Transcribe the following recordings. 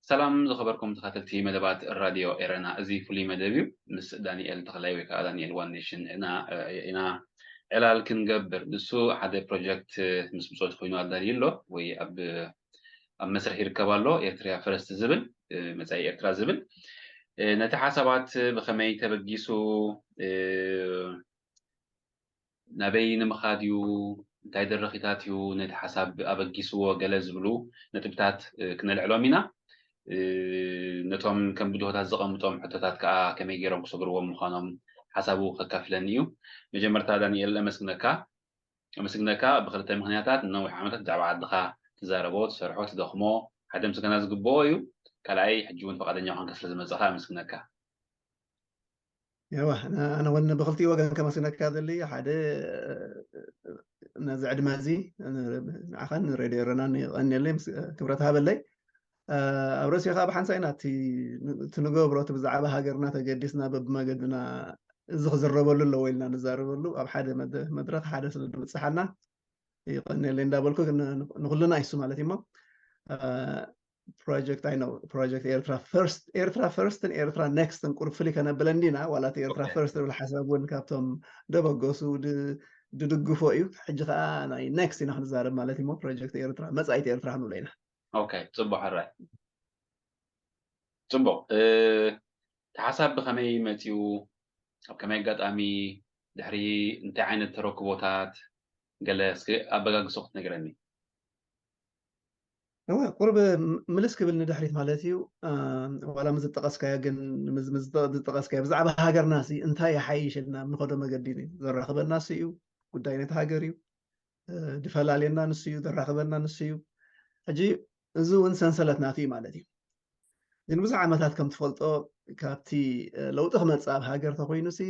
ሰላም ዝኸበርኩም ተኸታተልቲ መደባት ራድዮ ኤረና፣ እዚ ፍሉይ መደብ እዩ። ምስ ዳንኤል ተኽላይ ወይ ከዓ ዳንኤል ዋን ኔሽን ኢና፣ ኢና ዕላል ክንገብር። ንሱ ሓደ ፕሮጀክት ምስ ብጾቱ ኮይኑ ኣዳልዩ ኣሎ ወይ ኣብ ኣብ መስርሕ ይርከብ ኣሎ፣ ኤርትራ ፈረስት ዝብል፣ መጻኢ ኤርትራ ዝብል። ነቲ ሓሳባት ብኸመይ ተበጊሱ፣ ናበይ ንምኻድ እዩ፣ እንታይ ደረኺታት እዩ ነቲ ሓሳብ ኣበጊስዎ፣ ገለ ዝብሉ ነጥብታት ክነልዕሎም ኢና። ነቶም ከም ብድሆታት ዘቐምጦም ሕቶታት ከኣ ከመይ ገይሮም ክሰግርዎም ምዃኖም ሓሳቡ ከካፍለኒ እዩ። መጀመርታ ዳንኤል፣ ኣመስግነካ። ኣመስግነካ ብኽልተ ምኽንያታት። ንነዊሕ ዓመታት ብዛዕባ ዓድኻ ትዛረቦ፣ ትሰርሖ፣ ትደኽሞ ሓደ ምስጋና ዝግብኦ እዩ። ካልኣይ፣ ሕጂ እውን ፈቓደኛ ኾንካ ስለ ዝመጻኻ ኣመስግነካ። ያዋ፣ ኣነ እውን ብኽልቲኡ ወገን ከመስግነካ ደሊ። ሓደ፣ ነዚ ዕድመ እዚ ንዓኻን ንሬድዮ ኤረናን የቐንየለይ፣ ክብረት ሃበለይ። ኣብ ርእሲኡ ከዓ ብሓንሳእ ኢና እቲ ንገብሮ፣ እቲ ብዛዕባ ሃገርና ተገዲስና በብመገድና እዚ ክዝረበሉ ኣለዎ ኢልና ንዛረበሉ ኣብ ሓደ መድረክ ሓደ ስለ ዝበፅሓና፣ ይቐንየለይ እንዳበልኩ፣ ንኩልና ይሱ ማለት እዩሞ። ፕሮጀክት ኣይ ነው ፕሮጀክት ኤርትራ ፈርስት፣ ኤርትራ ፈርስትን ኤርትራ ኔክስትን ቁርብ ፍልይ ከነብለ እንዲና። ዋላ እቲ ኤርትራ ፈርስት ዝብል ሓሳብ እውን ካብቶም ደበገሱ ድድግፎ እዩ። ሕጂ ከዓ ናይ ኔክስት ኢና ክንዛረብ ማለት እዩሞ። ፕሮጀክት ኤርትራ፣ መፃኢት ኤርትራ ክንብሎ ኢና። ኦኬ፣ ፅቡቅ ሕራይ። ፅቡቅ። እቲ ሓሳብ ብኸመይ መፂኡ? ኣብ ከመይ ኣጋጣሚ? ድሕሪ እንታይ ዓይነት ተረክቦታት? ገለ እስኪ ኣበጋግሶ ክትነግረኒ። እወ፣ ቁርብ ምልስ ክብል ንድሕሪት ማለት እዩ። ዋላ ምስ ዝጠቐስካዮ ግን፣ ዝጠቐስካዮ ብዛዕባ ሃገርና ሲ እንታይ ይሓይሽልና ንኸዶ መገዲ ዘራኽበና ሲ እዩ፣ ጉዳይ ነቲ ሃገር እዩ። ድፈላልየና ንሱ እዩ፣ ዘራኽበና ንሱ እዩ። ሕጂ እዚ እውን ሰንሰለት ናቱ እዩ ማለት እዩ። ግን ብዙሕ ዓመታት ከም ትፈልጦ፣ ካብቲ ለውጢ ክመፅእ ኣብ ሃገር ተኮይኑ ሲ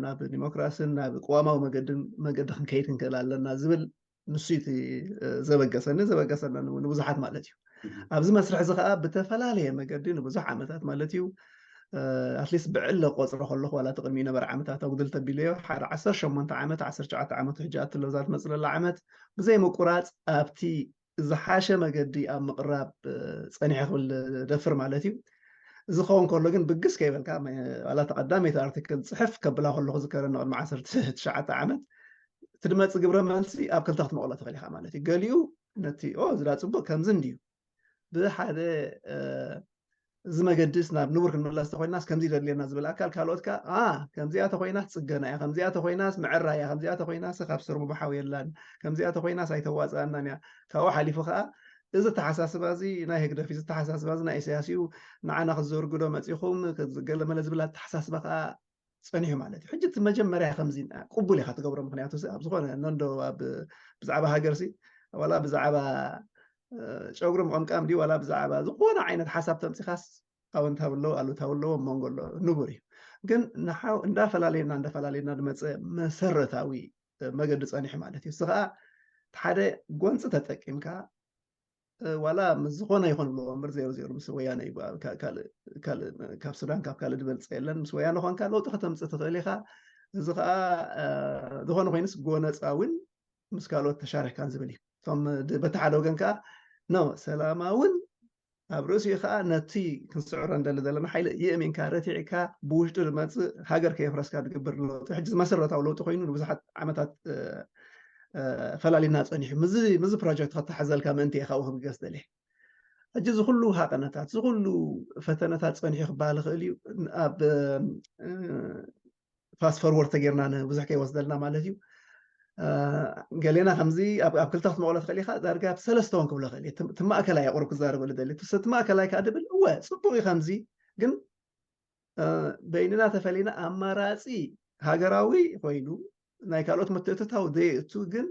ናብ ዲሞክራስን ናብ ቅዋማዊ መገዲ መገዲ ክንከይድ ክንክእል ኣለና ዝብል ንሱ እቲ ዘበገሰኒ ዘበገሰና ንብዙሓት ማለት እዩ። ኣብዚ መስርሕ እዚ ከዓ ብተፈላለየ መገዲ ንብዙሕ ዓመታት ማለት እዩ፣ ኣትሊስት ብዕለ ቆፅሮ ከለኩ ዋላ እቲ ቅድሚኡ ነበረ ዓመታት ኣጉድል ተቢለዮ ሓደ ዓሰርተ ሸሞንተ ዓመት ዓሰርተ ትሽዓተ ዓመቱ ሕጂ ኣትሎ እዛ ትመፅእ ዘላ ዓመት ብዘይ ምቁራፅ ኣብቲ ዝሓሸ መገዲ ኣብ ምቕራብ ፀኒሐ ክብል ደፍር ማለት እዩ። እዚ ክኸውን ከሎ ግን ብግስ ከይበልካ ዋላ ተቐዳመይቲ ኣርቲክል ፅሕፍ ከብላ ከለኹ ዝከረኒ ቅድሚ ዓሰርተ ትሽዓተ ዓመት ትድመፂ ግብረ መልሲ ኣብ ክልተ ክትመቕሎ ትኽእል ኢኻ ማለት እዩ። ገሊኡ ነቲ ኦ ዝዳ ፅቡቅ ከምዚ እንድዩ ብሓደ እዚ መገድስ ናብ ንቡር ክንምለስ ተኮይናስ ከምዚ ደድልየና ዝብል ኣካል ካልኦት ከ ኣ ከምዚኣ ተኮይናስ ፅገና እያ፣ ከምዚኣ ተኮይናስ ምዕራ እያ፣ ከምዚኣ ተኮይናስ ካብ ስርቡ ምሓው የላን፣ ከምዚኣ ተኮይናስ ኣይተዋፅኣናን እያ። ካብኡ ሓሊፉ ከዓ እዚ ተሓሳስባ እዚ ናይ ህግደፍ እዩ፣ እዚ ተሓሳስባ እዚ ናይ ኢሳያስ እዩ፣ ንዓና ክትዘርግዶ መፂኹም ገለመለ ዝብል ኣተሓሳስባ ከዓ ፀኒሑ ማለት እዩ። ሕጂ እቲ መጀመርያ ከምዚ ቅቡል ኢኻ ትገብሮ፣ ምክንያቱ ኣብ ዝኾነ ነንዶ ብዛዕባ ሃገር ሲ ዋላ ብዛዕባ ጨጉሪ ምቕምቃም ድዩ ዋላ ብዛዕባ ዝኾነ ዓይነት ሓሳብ ተምፂኻስ ኣወንታዊ ኣለዎ ኣሉታዊ ኣለዎ መንጎ ኣሎ ንቡር እዩ። ግን ንሓው እንዳፈላለየና እንዳፈላለየና ዝመፀ መሰረታዊ መገዲ ፀኒሑ ማለት እዩ። እዚ ከዓ ሓደ ጎንፂ ተጠቂምካ ዋላ ምስ ዝኾነ ይኾን ብሎ እምበር ዜሮ ዜሮ ምስ ወያነ እዩ። ካብ ሱዳን ካብ ካልእ ዝበልፀ የለን። ምስ ወያነ ኾንካ ለውጢ ከተምፅእ ትኽእል ኢኻ። እዚ ከዓ ዝኾነ ኮይኑስ ጎነፃዊን ምስ ካልኦት ተሻሪሕካን ዝብል እዩ። እቶም በቲ ሓደ ወገን ከዓ ኖ ሰላማውን ኣብ ርእሲኡ ከዓ ነቲ ክንስዕሮ እንደሊ ዘለና ሓይሊ የእሚንካ ረቲዕካ ብውሽጡ ዝመፅእ ሃገር ከየፍረስካ ዝግብር ለውጢ ሕጂ መሰረታዊ ለውጢ ኮይኑ ንብዙሓት ዓመታት ፈላሊና ፀኒሑ ምዚ ፕሮጀክት ከተሓዘልካ ምእንቲ እየ ካብኡ ክብገስ ደልየ። ሕጂ እዚ ኩሉ ሃቐነታት እዚ ኩሉ ፈተነታት ፀኒሑ ክበሃል ይኽእል እዩ። ኣብ ፋስት ፎርወርድ ተጌርና ንብዙሕ ከይወስደልና ማለት እዩ። ገሌና ከምዚ ኣብ ክልተ ክትመቕሎ ትኽእል ኢኻ። ዳርጋ ኣብ ሰለስተ እውን ክብሎ ክእል እቲ ማእከላይ ኣቁርብ ክዛረበሉ ደሊ እቲ ማእከላይ ከዓ ድብል እወ ፅቡቅ እዩ ከምዚ ግን በይንና ተፈሊና ኣማራፂ ሃገራዊ ኮይኑ ናይ ካልኦት ምትእትታው ዘየእቱ ግን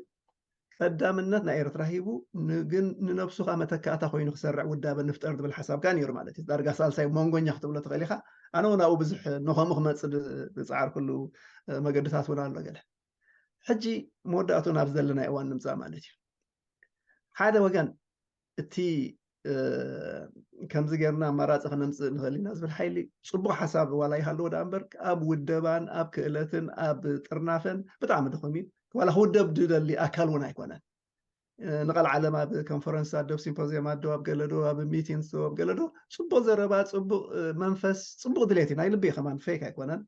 ቀዳምነት ናይ ኤርትራ ሂቡ፣ ን-፣ ግን ንነብሱ ከኣ መተካእታ ኮይኑ ክሰርዕ ውዳበ ንፍጠር ዝብል ሓሳብ ከኣ ነይሩ ማለት እዩ። ዳርጋ ሳልሳይ መንጎኛ ክትብሎ ትኽእል ኢኻ። ኣነ እውን ኣብኡ ብዙሕ ንኸምኡ ክመጽእ ድ-፣ ዝጸዓርኩሉ፣ እ፣ መገድታት እውን ኣሎ ገለ። ሕጂ መወዳእቱ ናብ ዘለናዮ እዋን ንምጻእ ማለት እዩ። ሓደ ወገን እቲ፣ እ፣ ከምዚ ጌርና ኣማራጺ ከነምጽእ ንኽእል ኢና ዝብል ሓይሊ ጽቡቕ ሓሳብ ዋላ ይሃልዎ ደኣ እምበር፣ ኣብ ውደባን ኣብ ክእለትን ኣብ ጥርናፈን ብጣዕሚ ድኹም እዩ። ዋላ ክውደብ ዝደሊ ኣካል እውን ኣይኮነን። እ፣ ንቐልዓለም ኣብ ኮንፈረንስ ኣዶ፣ ኣብ ሲምፖዚየም ኣዶ፣ ኣብ ገለዶ፣ ኣብ ሚቲንግ ዶ፣ ኣብ ገለዶ ጽቡቕ ዘረባ፣ ጽቡቕ፣ እ፣ መንፈስ፣ ጽቡቕ ድሌት እዩ። ናይ ልቢ እዩ ከማን፣ ፌክ ኣይኮነን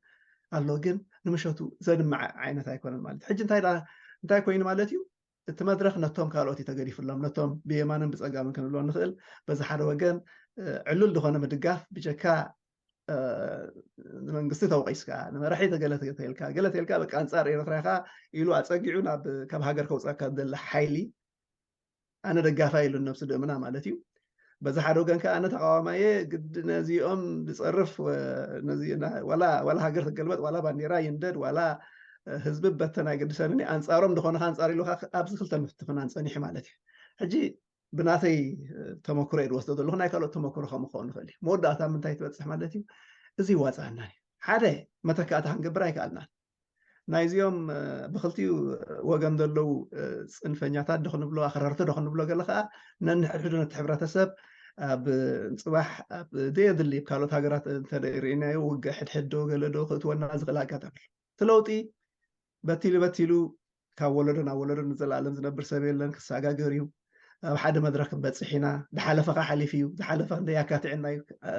ኣሎ፣ ግን ንምሸቱ ዘድምዕ ዓይነት ኣይኮነን ማለት እዩ። ሕጂ እንታይ ደኣ፣ እንታይ ኮይኑ ማለት እዩ? እቲ መድረኽ ነቶም ካልኦት እዩ ተገዲፍሎም፣ ነቶም ብየማንን ብጸጋምን ክንብሎ ንኽእል። በዚ ሓደ ወገን፣ እ፣ ዕሉል ዝኾነ ምድጋፍ ብጀካ፣ እ፣ ንመንግስቲ ተወቒስካ፣ ንመራሒ ተገለ ተልካ፣ ገለ ተልካ፣ በቃ ኣንጻር ኤርትራ ኢኻ ኢሉ ኣጸጊዑ ናብ፣ ካብ ሃገር ከውጻካ ዝደሊ ሓይሊ ኣነ ደጋፋይ ኢሉ ነብሱ ድእምና ማለት እዩ። በዚ ሓደ ወገን ከኣ ኣነ ተቃዋማየ ግድ ነዚኦም ዝጸርፍ ወ-፣ ነዚ-፣ ና-፣ ዋላ፣ ዋላ ሃገር ትገልበጥ፣ ዋላ ባንዴራ ይንደድ፣ ዋላ፣ እ፣ ህዝቢ በተን ኣይገድሰንን እዩ። ኣንጻሮም ዝኾነ ከኣ ኣንጻር ኢሉ ከኣ ኣብዚ ክልተ ምፍትፍናን ጸኒሑ ማለት እዩ። ሕጂ ብናተይ፣ እ፣ ተመክሮ እየ ዝወስዶ ዘለኹ፣ ናይ ካልኦት ተመክሮ ከምኡ ክኸውን ይኽእል እዩ። መወዳእታ ምንታይ ትበጽሕ ማለት እዩ? እዚ ይዋጽኣና እዩ። ሓደ መተካእታ ክንገብር ኣይከኣልናን። ናይዚኦም፣ እ፣ ብኽልቲኡ ወገን ዘለዉ፣ እ፣ ጽንፈኛታት ዶ ክንብሎ፣ ኣኽረርቲ ዶ ክንብሎ፣ ገለ ከኣ ነንሕድሕዱ ነቲ ሕብረተሰብ ኣብ ጽባሕ ኣብ ዘየድሊ ኣብ ካልኦት ሃገራት እንተ ርኢናዮ ውግእ ሕድሕድ ዶ ገለ ዶ ክእትወና ዝኽእል ኣጋጣሚ ኣሎ። እቲ ለውጢ በቲሉ በቲሉ ካብ ወለዶ ናብ ወለዶ ንዘለኣለም ዝነብር ሰብ የለን፣ ክሰጋገር እዩ። ኣብ ሓደ መድረኽ ክንበጽሕ ኢና። ዝሓለፈ ከኣ ሓሊፉ እዩ። ዝሓለፈ ክንደይ ኣካቲዕና እዩ። እ፣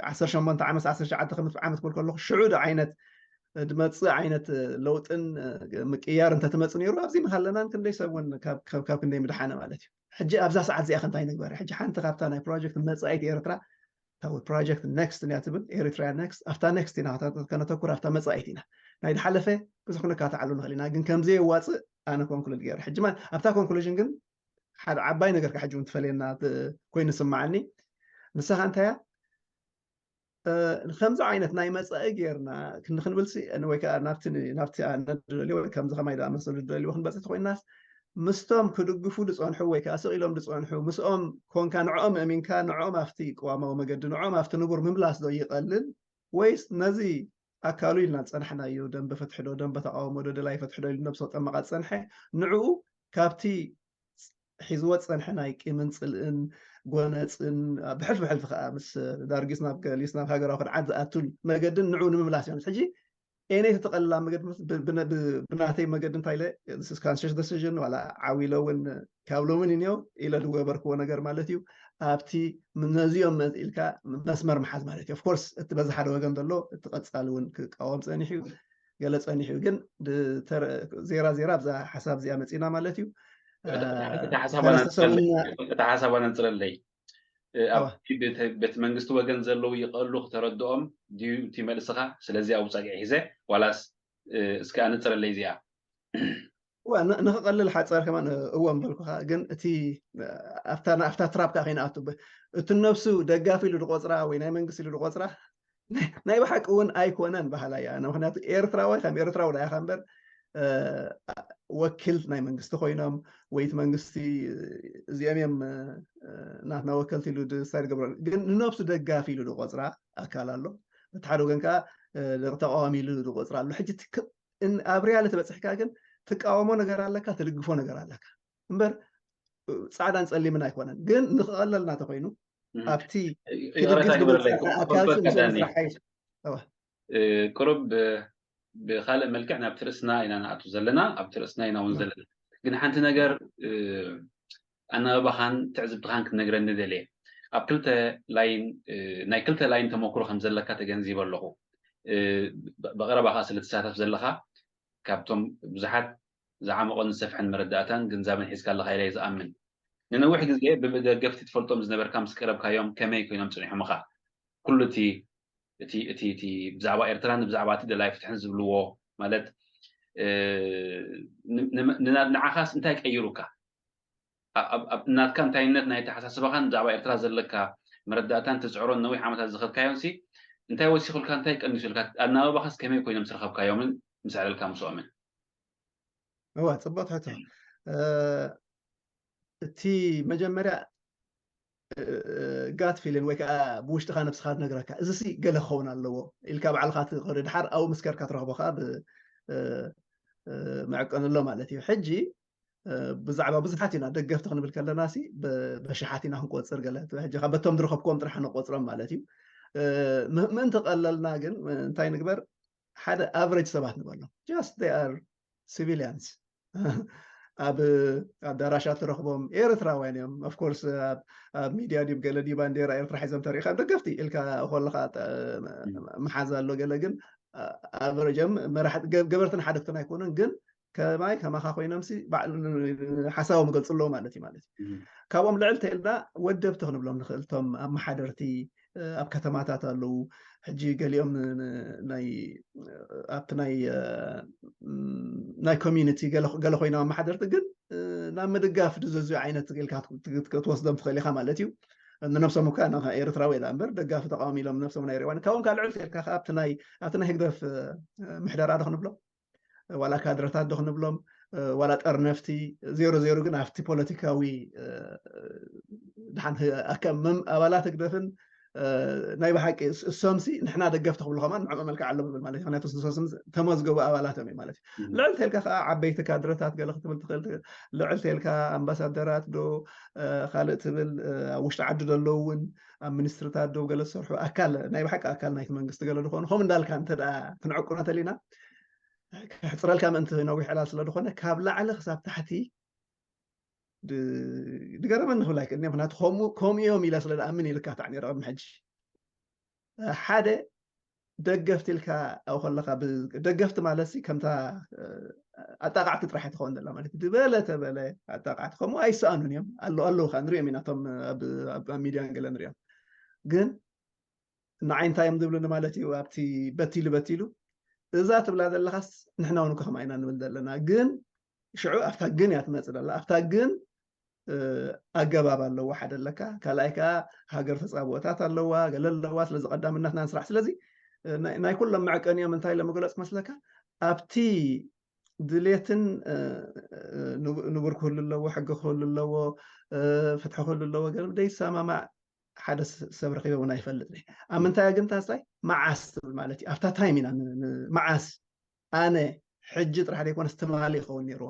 ዓሰርተ ሸሞንተ ዓመት፣ ዓሰርተ ትሽዓተ ክምት ዓመት ክብል ከለኹ ሽዑ ዶ ዓይነት ድመጽእ ዓይነት ለውጥን፣ እ፣ ምቅያር እንተትመጽእ ነይሩ፣ ኣብዚ ምሃለናን ክንደይ ሰብ እውን ካብ፣ ካብ፣ ካብ ክንደይ ምድሓነ ማለት እዩ። ሕጂ ኣብዛ ሰዓት እዚኣ ከ እንታይ ንግበር? ሕጂ ሓንቲ ካብታ ናይ ፕሮጀክት መጻኢት ኤርትራ፣ እታ ፕሮጀክት ኔክስት እያ ትብል፣ ኤሪትሪያ ኔክስት፣ ኣብታ ኔክስት ኢና ከተ-፣ ከነተኩር፣ ኣብታ መጻኢት ኢና። ናይ ዝሓለፈ ብዙሕ ክንካትዓሉ ንኽእል ኢና፣ ግን ከምዘየዋጽእ ኣነ ኮንክሉድ ገይረ። ሕጂ ማ-፣ ኣብታ ኮንክሉዥን ግን ሓደ ዓባይ ነገር ካብ ሕጂ እውን ትፈልየና ት-፣ ኮይኑ ይስምዓኒ። ንሳኻ እንታይ እያ? እ፣ ንከምዚ ዓይነት ናይ መጻኢ ጌርና ክንዲ ክንብልሲ፣ ወይ ከኣ ናብቲ ን-፣ ናብቲ ኣነ ዝደልዮ ወይ ከምዚ ከማይ ዝኣመሰሉ ዝደልዮ ክንበጽሕ ተኾይናስ፣ ምስቶም ክድግፉ ዝጸንሑ ወይ ከኣ ስቕ ኢሎም ዝጸንሑ፣ ምስኦም ኮንካ ንዕኦም ኣእሚንካ፣ ንዕኦም ኣብቲ ቅዋማዊ መገዲ፣ ንዕኦም ኣብቲ ንቡር ምምላስ ዶ ይቐልል? ወይስ ነዚ ኣካሉ ኢልና ዝጸናሕናዮ ደንበ ፍትሒ ዶ፣ ደንበ ተቃውሞ ዶ፣ ደላይ ፍትሒ ዶ ኢሉ ነብሱ ክጠመቓ ዝጸንሐ፣ ንዕኡ ካብቲ ሒዝዎ ዝጸንሐ ናይ ቂምን ጽልእን ጎነጽን፣ ብሕልፊ ብሕልፊ ከኣ ምስ ዳርጊስ ናብ ገሊስ ናብ ሃገራዊ ክድዓት ዝኣቱል መገድን ንዕኡ ንምምላስ እዮም። ሕጂ ኤነይ ተተቐልላ መገዲ ምስ-፣ ብ-፣ ብ-፣ ብ-፣ ብናተይ መገዲ እንታይ ኢለ፣ this is conscious decision፣ ዋላ ዓው ኢለ እውን ካብ ሎሚ ንኔው ኢለ ዝገበርክዎ ነገር ማለት እዩ። ኣብቲ ም-፣ ነዚኦም መ-፣ ኢልካ መስመር ምሓዝ ማለት እዩ። ኦፍኮርስ እቲ በዚ ሓደ ወገን ዘሎ እቲ ቀጻሊ እውን ክቃወም ጸኒሑ እዩ፣ ገለ ጸኒሑ እዩ። ግን ድ-፣ ተረ-፣ ዜራ ዜራ ኣብዛ ሓሳብ እዚኣ መጺና ማለት እዩ። እ፣ እታ ሓሳብ ሰለስተ ኣነጽረለይ፣ ሰሙን እታ ሓሳብ ኣነጽረለይ። እ፣ እዋ። ኣብቲ ቤተ-፣ ቤት መንግስቲ ወገን ዘለዉ ይቐሉ ክተረድኦም ድዩ እቲ መልስኻ? ስለዚ ኣብኡ ጸግዒ ሒዘ ዋላስ፣ እ፣ እስከ ኣነጽረለይ እዚኣ። እዋ፣ ን-፣ ንኽቐልል ሓጻር ከማን፣ እ፣ እወ ምበልኩኻ፣ ግን እቲ፣ እ፣ ኣብታ፣ ኣብታ ትራፕ ከኣ ከይንኣቱ ብ-፣ እቲ ነብሱ ደጋፊ ኢሉ ዝቆጽራ ወይ ናይ መንግስቲ ኢሉ ዝቆጽራ ናይ፣ ናይ ብሓቂ እውን ኣይኮነን በሃላ እያ። ኣነ ምኽንያቱ ኤርትራዊ ከም ኤርትራዊ ደኣ ኢኻ እምበር፣ እ፣ ወኪል ናይ መንግስቲ ኮይኖም ወይ እቲ መንግስቲ እዚኦም እዮም፣ እ፣ ናትና ወከልቲ ኢሉ ድሳይድ ገብሮ፣ ግን ንነብሱ ደጋፊ ኢሉ ዝቆጽራ ኣካል ኣሎ። በቲ ሓደ ወገን ከኣ፣ እ፣ ተቃዋሚ ኢሉ ዝቆጽራ ኣሎ። ሕጂ እቲ ክ-፣ እን-፣ ኣብ ሪያሊቲ በጺሕካ ግን ትቃወሞ ነገር ኣለካ፣ ትድግፎ ነገር ኣለካ እምበር፣ እ፣ ጻዕዳን ጸሊምን ኣይኮነን። ግን ንኽቐለልና ተኾይኑ እም። ኣብቲ ይቕረታ ትድግፍ ግበረለይ፣ ዝብል ኣካል ክወቅፈካ ምስ ዳኒ። ምስራሕ ሓይሽ-፣ እዋ። እ፣ ቁሩብ ብ-፣ ብኻልእ መልክዕ ናብቲ ርእስና ኢና ንኣቱ ዘለና፣ ኣብቲ ርእስና ኢና እውን እዋ። ዘለና። ግን ሓንቲ ነገር፣ እ፣ ኣናባባኻን ትዕዝብትኻን ክትነግረኒ ደልየ። ኣብ ክልተ ላይን፣ እ፣ ናይ ክልተ ላይን ተመክሮ ከም ዘለካ ተገንዚበ ኣለኹ። እ፣ ብ-፣ ብቐረባ ከኣ ስለ ትሳተፍ ዘለኻ፣ ካብቶም ብዙሓት ዝዓመቖን ዝሰፍሐን መረዳእታን ግንዛበን ሒዝካ ኣለኻ ኢለ እየ ዝኣምን። ንነዊሕ ግዜ ብደገፍቲ ትፈልጦም ዝነበርካ ምስ ቀረብካዮም ከመይ ኮይኖም ጸኒሖምኻ? ኩሉ እቲ፣ እቲ፣ እቲ፣ እቲ ብዛዕባ ኤርትራን ብዛዕባ እቲ ደላይ ፍትሕን ዝብልዎ ማለት፣ እ፣ ን-፣ ን-፣ ንና-፣ ንዓኻስ እንታይ ቀይሩካ? ኣብ፣ ኣብ፣ ኣብ ናትካ እንታይነት ናይ ኣተሓሳስባኻን ብዛዕባ ኤርትራ ዘለካ መረዳእታን ትጽዕሮን ነዊሕ ዓመታት ዝኸድካዮንሲ እንታይ ወሲኹልካ፣ እንታይ ቀኒሱልካ? ኣናባባኻስ ከመይ ኮይኖም ዝረኸብካዮምን ምስ ኣዕለልካ ምስኦምን? እዋ፣ ጽቡቕ ትሕቶ። እቲ መጀመርያ ጋት ፊልን ወይ ከዓ ብውሽጥኻ ነብስኻ ትነግረካ፣ እዚ ሲ ገለ ክኸውን ኣለዎ ኢልካ ባዕልኻ ትቕሪ፣ ድሓር ኣብኡ ምስ ከድካ ትረኽቦ ከዓ ብመዕቀን ኣሎ ማለት እዩ። ሕጂ ብዛዕባ ብዙሓት ኢና ደገፍቲ ክንብል ከለና ሲ በሽሓት ኢና ክንቆፅር፣ ገለ ሕጂ ካብ በቶም ዝረኸብክዎም ጥራሕ ንቆፅሮም ማለት እዩ። ምእንቲ ቀለልና ግን እንታይ ንግበር? ሓደ ኣቨሬጅ ሰባት ንበሎም፣ just they are civilians። ኣብ ኣዳራሻት ትረኽቦም ኤርትራውያን እዮም። ኦፍኮርስ ኣብ ሚድያ ድዩ ገለ ድዩ ባንዴራ ኤርትራ ሒዞም ተሪእካ ደገፍቲ ኢልካ ከለካ መሓዛ ኣሎ። ገለ ግን ኣቨሬጅ እዮም። ገበርትን ሓደግትን ኣይኮኑን፣ ግን ከማይ ከማኻ ኮይኖም ሲ ሓሳቦም ይገልፁ ኣለዉ ማለት እዩ። ማለት ካብኦም ልዕል ተልና ወደብቲ ክንብሎም ንኽእል፣ እቶም ኣመሓደርቲ ኣብ ከተማታት ኣለዉ። ሕጂ ገሊኦም ኣብቲ ናይ ኮሚኒቲ ገለ ኮይኖም ኣመሓደርቲ ግን ናብ ምድጋፍ ድዘዝዩ ዓይነት ኢልካ ክትወስዶም ትኽእል ኢኻ ማለት እዩ። ንነብሶም እኳ ኤርትራዊ ዳ እምበር ደጋፊ ተቃዋሚ ኢሎም ነብሶም ናይ ሪዋን ካብኦም ካልዕ ኢልካ ኣብቲ ናይ ህግደፍ ምሕደራ ዶ ክንብሎ ዋላ ካድረታት ዶ ክንብሎም ዋላ ጠርነፍቲ ዜሮ ዜሮ ግን ኣብቲ ፖለቲካዊ ድሓን መም ኣባላት ህግደፍን ናይ ብሓቂ እሶምሲ ንሕና ደገፍቲ ክብሉ ከማን ንዕኡ መልክዕ ኣሎ ብብል ማለት እዩ። ምክንያቱ እሶም ተመዝገቡ ኣባላቶም እዩ ማለት እዩ። ልዕል ተልካ ከዓ ዓበይቲ ካድረታት ገለ ክትብል ትኽእል፣ ልዕል ተልካ ኣምባሳደራት ዶ ካልእ ትብል ኣብ ውሽጢ ዓዲ ዘለዉ እውን ኣብ ሚኒስትርታት ዶ ገለ ዝሰርሑ ኣካል ናይ ብሓቂ ኣካል ናይቲ መንግስቲ ገለ ዝኾኑ ከም እንዳልካ እንተ ክንዕቁኖ ተሊና ክሕፅረልካ ምእንቲ ነዊሕ ዕላል ስለ ዝኾነ ካብ ላዕሊ ክሳብ ታሕቲ ድገረመኒ ክብል ኣይክእል። ምክንያቱ ከምኡ እዮም ኢለ ስለ ዝኣምን ኢልካ ታዕ ነረ ቅድሚ ሕጂ ሓደ ደገፍቲ ኢልካ ኣብ ከለካ ደገፍቲ ማለት ሲ ከምታ ኣጣቃዕቲ ጥራሕ ትኸውን ዘላ ማለት ዝበለ ተበለ ኣጣቃዕቲ ከምኡ ኣይሰኣኑን እዮም። ኣለዉ ኣለዉ ከዓ ንሪኦም ኢና ቶም ኣብ ሚድያ ገለ ንሪኦም ግን ንዓይ እንታይ እዮም ዝብሉኒ ማለት እዩ። ኣብቲ በቲሉ በቲሉ እዛ ትብላ ዘለካስ ንሕና እውን ከማ ኢና ንብል ዘለና፣ ግን ሽዑ ኣብታ ግን እያ ትመፅእ ዘላ። ኣብታ ግን ኣገባብ ኣለዎ ሓደ ኣለካ። ካልኣይ ከዓ ሃገር ተፃብኦታት ኣለዋ፣ ገለ ኣለዋ። ስለዚ ቀዳምነትና ንስራሕ። ስለዚ ናይ ኩሎም መዕቀኒኦም እንታይ ለመግለፅ መስለካ ኣብቲ ድሌትን ንቡር ክህሉ ኣለዎ፣ ሕጊ ክህሉ ኣለዎ፣ ፍትሒ ክህሉ ኣለዎ። ገለ ደይሰማማዕ ሓደ ሰብ ረኪበ እውን ኣይፈልጥ። ኣብ ምንታይ ግን ታስታይ መዓስ ትብል ማለት እዩ። ኣብታ ታይም ኢና መዓስ ኣነ ሕጂ ጥራሕ ዘይኮነስ ትማሊ ይኸውን ነይርዎ።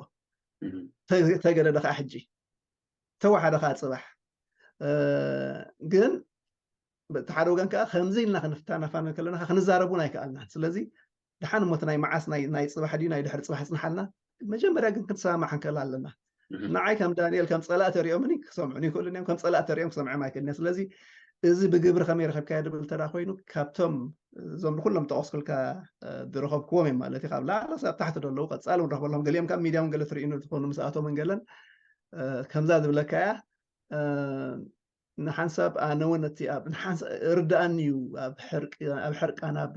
ተገደደ ከዓ ሕጂ ተወሓደ ከዓ ፅባሕ ግን በቲ ሓደ ወገን ከዓ ከምዚ ኢልና ክንፍታናፋን ከለና ክንዛረብ እውን ኣይከኣልናን። ስለዚ ድሓን እሞ እቲ ናይ መዓስ ናይ ናይ ፅባሕ ድዩ ናይ ድሕሪ ፅባሕ ይፅንሓልና። መጀመርያ ግን ክንሰማማዕ ክንክእል ኣለና። ንዓይ ከም ዳንኤል ከም ፀላእ ተሪኦምኒ ክሰምዑኒ ይኽእሉ እዮም፣ ከም ፀላእ ተሪኦም ክሰምዖም ኣይክእልን። ስለዚ እዚ ብግብሪ ከመይ ረኸብካዮ ድብል እንተ ኮይኑ ካብቶም እዞም ንኩሎም ጠቐስኩልካ ዝረኸብክዎም እዮም ማለት እዩ። ካብ ላዕሊ ክሳብ ታሕቲ ዘለዉ ቀፃሊ ንረኽበሎም ገሊኦም ካብ ሚድያ እውን ገለ ትርእዩኒ ዝኾኑ ምስኣቶም ገለን ከምዛ ዝብለካ እያ። ንሓንሳብ ኣነ እውን እቲ ኣብ ርድኣኒ እዩ ኣብ ሕርቃን ኣብ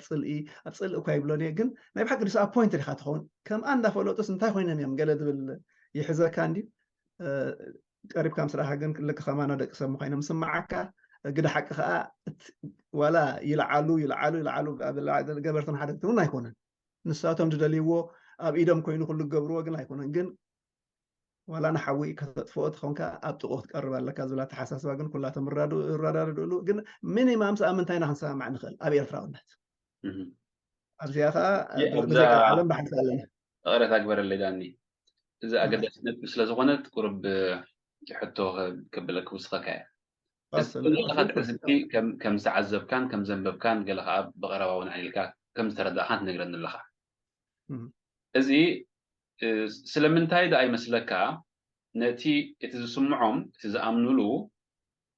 ፅልኢ ኣብ ፅልኢ እኳ ይብሎን እየ ግን ናይ ብሓቂ ዲስኣፖይንትድ ኢኻ ትኸውን ከም ኣንዳ ፈለጡስ እንታይ ኮይኖም እዮም ገለ ዝብል ይሕዘካ እንድዩ። ቀሪብካ ምስ ረኣኻ ግን ልክ ከማና ደቂ ሰብ ምዃይኖም ስምዓካ። ግደ ሓቂ ከዓ ዋላ ይልዓሉ ይልዓሉ ይልዓሉ ገበርትን ሓደግትን እውን ኣይኮነን። ንሳቶም ዝደልይዎ ኣብ ኢዶም ኮይኑ ኩሉ ክገብርዎ ግን ኣይኮነን። ግን ዋላ ንሓዊ ከተጥፍኦ ትኾንካ ኣብ ጥቕኡ ክትቀርብ ኣለካ ዝብል ኣተሓሳስባ ግን ኩላቶም ይረዳድእሉ። ግን ሚኒማምስ ኣብ ምንታይ ኢና ክንሰማማዕ ንኽእል ኣብ ኤርትራውነት ኣብዚኣ ከዓ ብዘይቀልዓለም ብሓንሳ ኣለና። ይቕረታ ግበረለይ ዳኒ፣ እዚ ኣገዳሲ ነጥቢ ስለ ዝኾነት ቁሩብ ሕቶ ከብለክ ክውስኸካ እያ። ዘለኻ ትሕዝብቲ ከም ዝተዓዘብካን ከም ዘንበብካን ገለ ከዓ ብቐረባ እውን ኣሊልካ ከም ዝተረዳእካን ትነግረኒ ኣለኻ። እዚ ስለምንታይ ደኣ ይመስለካ ነቲ እቲ ዝስምዖም እቲ ዝኣምኑሉ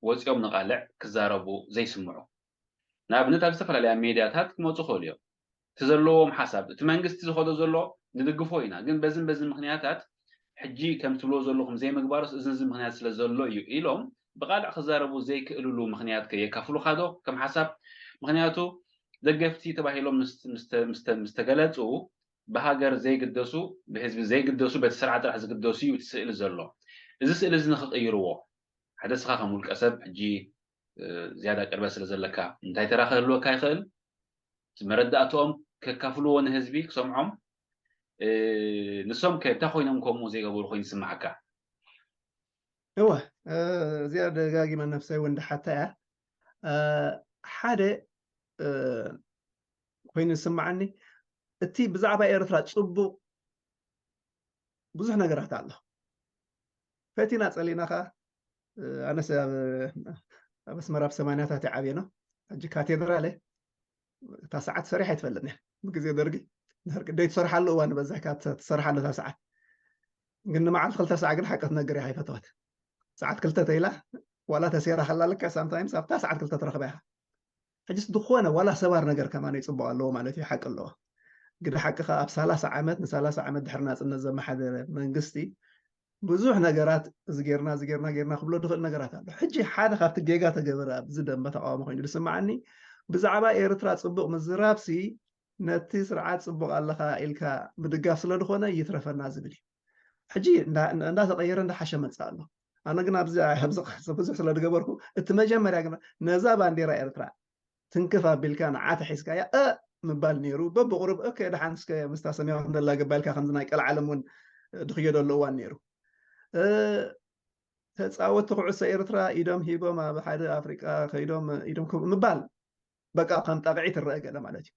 ወፂኦም ንቓልዕ ክዛረቡ ዘይስምዑ? ንኣብነት ኣብ ዝተፈላለያ ሜድያታት ክመፁ ክእሉ እዮም። እቲ ዘለዎም ሓሳብ እቲ መንግስቲ ዝኸዶ ዘሎ ንድግፎ ኢና፣ ግን በዝን በዝን ምኽንያታት ሕጂ ከም ትብልዎ ዘለኹም ዘይምግባሮስ እዚ እዚ ምኽንያት ስለ ዘሎ እዩ ኢሎም ብቓልዕ ክዛረቡ ዘይክእልሉ ምኽንያት ከ የካፍሉኻ ዶ ከም ሓሳብ? ምኽንያቱ ደገፍቲ ተባሂሎም ምስ ተገለፁ ብሃገር ዘይግደሱ ብህዝቢ ዘይግደሱ በቲ ስርዓት ጥራሕ ዝግደሱ እዩ እቲ ስእሊ ዘሎ። እዚ ስእሊ እዚ ንክቕይርዎ ሓደ ስኻ ከም ውልቀ ሰብ ሕጂ ዝያዳ ቅርበት ስለ ዘለካ እንታይ ተራ ክህልወካ ይኽእል? መረዳእትኦም ከካፍልዎ ንህዝቢ ክሰምዖም ንሶም ከ እንታይ ኮይኖም ከምኡ ዘይገበሩ ኮይኑ ይስምዓካ? እወ፣ እዚኣ ደጋጊመ ነብሰይ እውን ድሓታ እያ። ሓደ ኮይኑ ዝስምዓኒ፣ እቲ ብዛዕባ ኤርትራ ጽቡቕ ብዙሕ ነገራት ኣሎ። ፈቲና ጸሊና ከኣ፣ ኣነስ ኣብ ኣስመራ ኣብ ሰማንያታት እየ ዓብየ ነው። ሕጂ ካቴድራል እየ። እታ ሰዓት ሰሪሐ ኣይትፈልጥን እያ። ብግዜ ደርጊ ደይ ትሰርሓሉ እዋን በዛ ትሰርሓሉ እታ ሰዓት። ግን ንመዓልቲ ክልተ ሰዓት ግን ሓቂ ትነግር እያ፣ ኣይፈተወት። ሰዓት ክልተ ተይላ ዋላ ተሴራ ከላ ልካ ሳምታይምስ ኣብታ ሰዓት ክልተ ትረኽባ ኢኻ። ሕጅስ ዝኾነ ዋላ ሰባር ነገር ከማን ይፅቡቕ ኣለዎ ማለት እዩ፣ ሓቂ ኣለዎ። ግደ ሓቂ ከኣ ኣብ ሰላሳ ዓመት፣ ንሰላሳ ዓመት ድሕሪ ናፅነት ዘመሓደረ መንግስቲ ብዙሕ ነገራት እዚ ጌርና እዚ ጌርና ጌርና ክብሎ ድኽእል ነገራት ኣሎ። ሕጂ ሓደ ካብቲ ጌጋ ተገበረ ኣብዚ ደንበ ተቃውሞ ኮይኑ ዝስምዓኒ፣ ብዛዕባ ኤርትራ ፅቡቕ ምዝራብሲ ነቲ ስርዓት ፅቡቕ ኣለኻ ኢልካ ምድጋፍ ስለ ዝኾነ ይትረፈና ዝብል እዩ። ሕጂ እንዳተቀየረ እንዳሓሸ መፅእ ኣሎ። ኣነ ግን ኣብዚ ብዙሕ ስለ ዝገበርኩ እቲ መጀመርያ ግን ነዛ ባንዴራ ኤርትራ ትንክፍ ኣቢልካ ንዓተ ሒዝካያ እ ምባል ነይሩ። በብቁሩብ ኦኬ ደሓን እስከ ምስታ ሰማያዊት እንደላ ገባልካ ከምዚ ናይ ቀልዓለም እውን ድኽዮ ደሎ እዋን ነይሩ። ተፃወቲ ኩዕሶ ኤርትራ ኢዶም ሂቦም ኣብ ሓደ ኣፍሪቃ ከይዶም ኢዶም ምባል በቃ ከም ጣቕዒ ትረአ ገለ ማለት እዩ።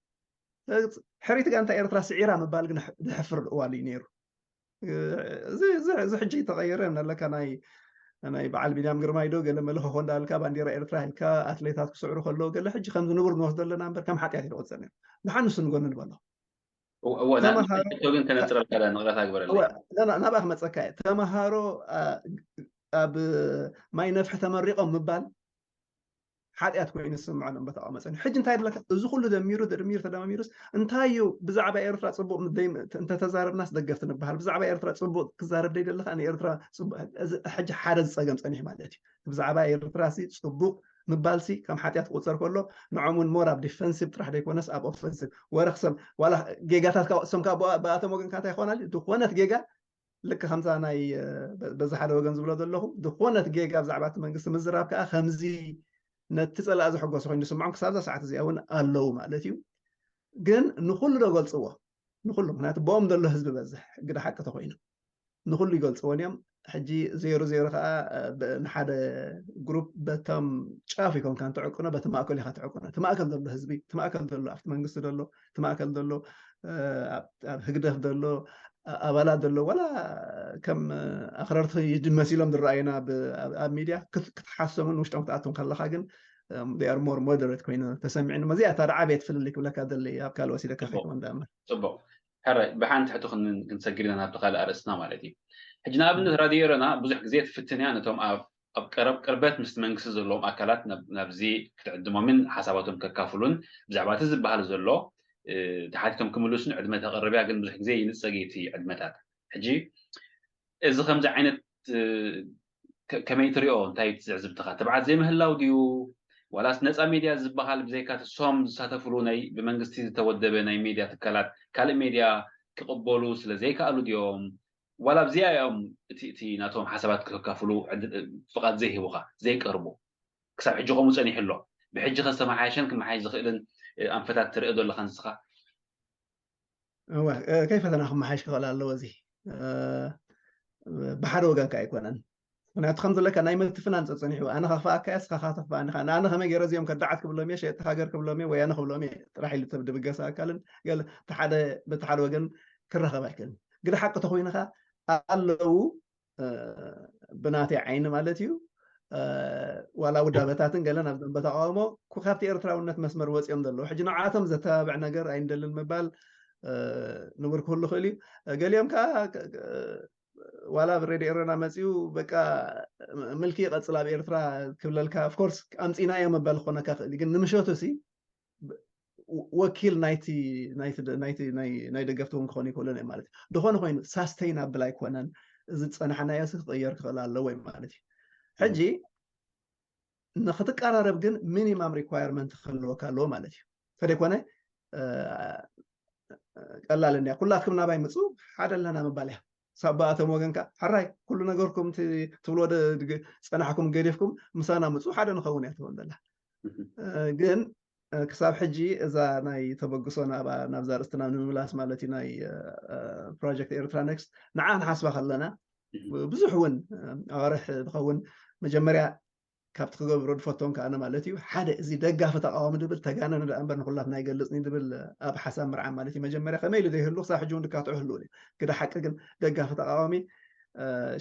ሕሪት ጋንታ ኤርትራ ስዒራ ምባል ግን ድሕፍር እዋን እዩ ነይሩ። እዚ ሕጂ ተቐየረ እናለካ ናይ ናይ በዓል ቢንያም ግርማይ ዶ ገለ መልእኸ ኮ እንዳልካ ባንዴራ ኤርትራ ኢልካ ኣትሌታት ክስዕሩ ከለዉ ገለ ሕጂ ከምዚ ንቡር ንወስዶ ኣለና እምበር ከም ሓጢኣት ይቆፀር ነይሩ። ብሓንሱ ንጎኒ ንበሎ። ግን ከነፅረልካ ንቕረት ኣግበረለይ። ናብኣ ክመፀካ እየ። ተምሃሮ ኣብ ማይ ነፍሒ ተመሪቖም ምባል ሓጢኣት ኮይኑ ዝስምዖ ደንበ ተቃውሞ ጸኒሑ። ሕጂ እንታይ ይብለካ? እዚ ኩሉ ደሚሩ ድርሚር ተደማሚሩስ እንታይ እዩ? ብዛዕባ ኤርትራ ጽቡቕ እንተተዛረብናስ ደገፍቲ ንበሃል። ብዛዕባ ኤርትራ ጽቡቕ ክዛረብ ደይደለኻ ንኤርትራ ሕጂ ሓደ ዝጸገም ጸኒሑ ማለት እዩ። ብዛዕባ ኤርትራ ሲ ጽቡቕ ምባል ሲ ከም ሓጢኣት ክቁጸር ከሎ ንዖም እውን ሞር ኣብ ዲፈንሲቭ ጥራሕ ደይኮነስ ኣብ ኦፈንሲቭ ወረ ክሰም ዋላ ጌጋታት ካብሶም ካብ ብኣቶም ወገንካ እንታይ ይኾናል ዝኾነት ጌጋ ልክ ከምዛ ናይ በዚ ሓደ ወገን ዝብሎ ዘለኹ ዝኾነት ጌጋ ብዛዕባ እቲ መንግስቲ ምዝራብ ከዓ ከምዚ ነቲ ፀላእ ዘሐጎሰ ኮይኑ ዝስምዖም ክሳብ እዛ ሰዓት እዚኣ እውን ኣለዉ ማለት እዩ። ግን ንኩሉ ዶ ገልፅዎ? ንኩሉ፣ ምክንያቱ ብኦም ዘሎ ህዝቢ በዝሕ ግደ ሓቂ ተኮይኑ ንኩሉ ይገልፅዎን እዮም። ሕጂ ዜሮ ዜሮ ከዓ ንሓደ ግሩፕ በቶም ጫፍ ይኮንካ ትዕቅኖ፣ በቲ ማእከል ኢካ ትዕቅኖ። እቲ ማእከል ዘሎ ህዝቢ፣ እቲ ማእከል ዘሎ ኣብቲ መንግስቲ ዘሎ፣ እቲ ማእከል ዘሎ ኣብ ህግደፍ ዘሎ ኣባላት ዘሎ ዋላ ከም ኣኽረርቲ መሲሎም ዝረኣዩና ኣብ ሚድያ ክትሓሶምን ውሽጦም ክትኣቱን ከለካ ግን they are more moderate ኮይኑ ተሰሚዕኒ። እዚኣ እታ ዓብየት ፍልልይ ክብለካ ደሊ ኣብ ካልእ ወሲደካ ከይኮን ዳማ ፅቡቅ ሕረ ብሓንቲ ሕቶ ክንሰግር ኢና ናብቲ ካልእ ኣርእስትና ማለት እዩ። ሕጂ ንኣብነት ራድዮ ኤረና ብዙሕ ግዜ ትፍትን እያ ነቶም ኣብ ኣብ ቀረብ ቅርበት ምስቲ መንግስቲ ዘለዎም ኣካላት ናብዚ ክትዕድሞምን ሓሳባቶም ከካፍሉን ብዛዕባ እቲ ዝበሃል ዘሎ ተሓቲቶም ክምልሱን ዕድመ ተቕርብ እያ። ግን ብዙሕ ግዜ ይንጸግ እዩ እቲ ዕድመታት። ሕጂ እዚ ከምዚ ዓይነት ከመይ ትሪኦ? እንታይ እዩ ትዝዕዝብትኻ? ትብዓት ዘይምህላው ድዩ ዋላስ ነፃ ሜድያ ዝበሃል ብዘይካ እሶም ዝሳተፍሉ ናይ ብመንግስቲ ዝተወደበ ናይ ሜድያ ትካላት ካልእ ሜድያ ክቕበሉ ስለ ዘይከኣሉ ድዮም? ዋላ ኣብዚኣ እዮም እቲ እቲ ናቶም ሓሳባት ክከካፍሉ ፍቓድ ዘይህቡኻ ዘይቀርቡ ክሳብ ሕጂ ከምኡ ጸኒሑ ኣሎ። ብሕጂ ከ ዝተመሓየሸን ክመሓየሽ ዝኽእልን ኣንፈታት ትርኢ ዶ ኣለኻ ንስኻ? እወ ከይፈተና ክመሓየሽ ክኽእል ኣለዎ። እዚ ብሓደ ወገን ከ ኣይኮነን። ምክንያቱ ከም ዝብለካ ናይ ምትፍናን ጸጸኒሑ ኣነ ከኽፍኣካ እየ ስኻ ተኽፍኣኒ ኢኻ። ንኣነ ከመይ ገይረ እዚኦም ከዳዓት ክብሎም እየ ሸየጥቲ ሃገር ክብሎም እየ ወያነ ክብሎም እየ ጥራሕ ኢሉ ድብገስ ኣካልን ገለ እቲ ሓደ በቲ ሓደ ወገን ክረኸብ ኣይክእልን። ግደ ሓቂ ተኮይንኻ ኣለዉ ብናተይ ዓይኒ ማለት እዩ ዋላ ውዳበታትን ገለን ኣብ ደንበ ተቃውሞ ካብቲ ኤርትራውነት መስመር ወፂኦም ዘለዉ ሕጂ ንዓቶም ዘተባብዕ ነገር ኣይንደልን ምባል ንቡር ክህሉ ክእል እዩ። ገሊኦም ከዓ ዋላ ኣብ ሬድዮ ኤረና መፅኡ በቃ ምልኪ ይቐፅል ኣብ ኤርትራ ክብለልካ ኦፍኮርስ ኣምፂና እዮም መባል ክኾነካ ክእል ግን ንምሸቱ ሲ ወኪል ናይቲ ናይ ደገፍቲ እውን ክኾኑ ይክእሉን እዮም ማለት እዩ። ዝኾነ ኮይኑ ሳስተይናብል ኣይኮነን። እዚ ዝፀናሕናዮ ሲ ክቕየር ክኽእል ኣለዎ ማለት እዩ። ሕጂ ንክትቀራረብ ግን ሚኒማም ሪኳየርመንት ክህልወካ ኣለዎ ማለት እዩ። ተደይኮነ ቀላል እንድያ ኩላትኩም ናባይ ምፁ ሓደ ኣለና ምባል እያ። ሳባኣቶም ወገንካ ሕራይ ኩሉ ነገርኩም ትብሎ ፀናሕኩም ገዲፍኩም ምሳና ምፁ ሓደ ንኸውን እያ ትኸውን ዘላ። ግን ክሳብ ሕጂ እዛ ናይ ተበግሶ ናብዛ ርእስትና ንምምላስ ማለት እዩ ናይ ፕሮጀክት ኤርትራ ኔክስት ንዓ ንሓስባ ከለና ብዙሕ እውን ኣዋርሕ ዝኸውን መጀመርያ ካብቲ ክገብሮ ዝፈቶም ከኣነ ማለት እዩ ሓደ እዚ ደጋፊ ተቃዋሚ ድብል ተጋነነ ደኣ እምበር ንኩላትና ይገልጽኒ ድብል ኣብ ሓሳብ ምርዓ ማለት እዩ መጀመርያ ከመይ ኢሉ ዘይህሉ ክሳብ ሕጂ እውን ድካትዑ ህልው እዩ ግዳ ሓቂ ግን ደጋፊ ተቃዋሚ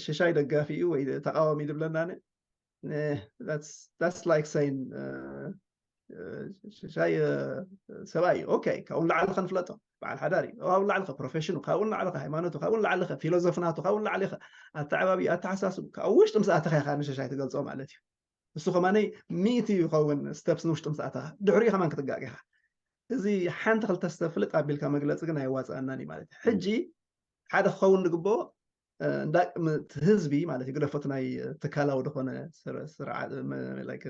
ሽሻይ ደጋፊ እዩ ወይ ተቃዋሚ ድብለና that's like saying ሽሻይ ሰብኣይ እዩ ኦኬ ካብኡ ንላዕሊ ከንፍለጦ በዓል ሓዳር እዩ ካብኡ ንላዕሊ ፕሮፌሽኑ ካብኡ ንላዕሊ ሃይማኖቱ ካብኡ ንላዕሊ ፊሎዞፍናቱ ካብኡ ንላዕሊ ኣተዓባቢ ኣተሓሳስቡ ካብኡ ውሽጢ ምስ ኣተኻ ኢኻ ንሽሻይ ትገልጾ ማለት እዩ እሱ ከማነይ ሚእቲ ይኸውን ስተፕስ ንውሽጢ ምስ ኣተኻ ድሕሪኡ ከማን ክትጋቅ ኢኻ እዚ ሓንቲ ክልተ ስተፕ ፍልጥ ኣቢልካ መግለፂ ግን ኣይዋፅኣናን እዩ ማለት እዩ ሕጂ ሓደ ክኸውን ዝግብኦ ህዝቢ ማለት እዩ ግደፎት ናይ ትካላዊ ዝኾነ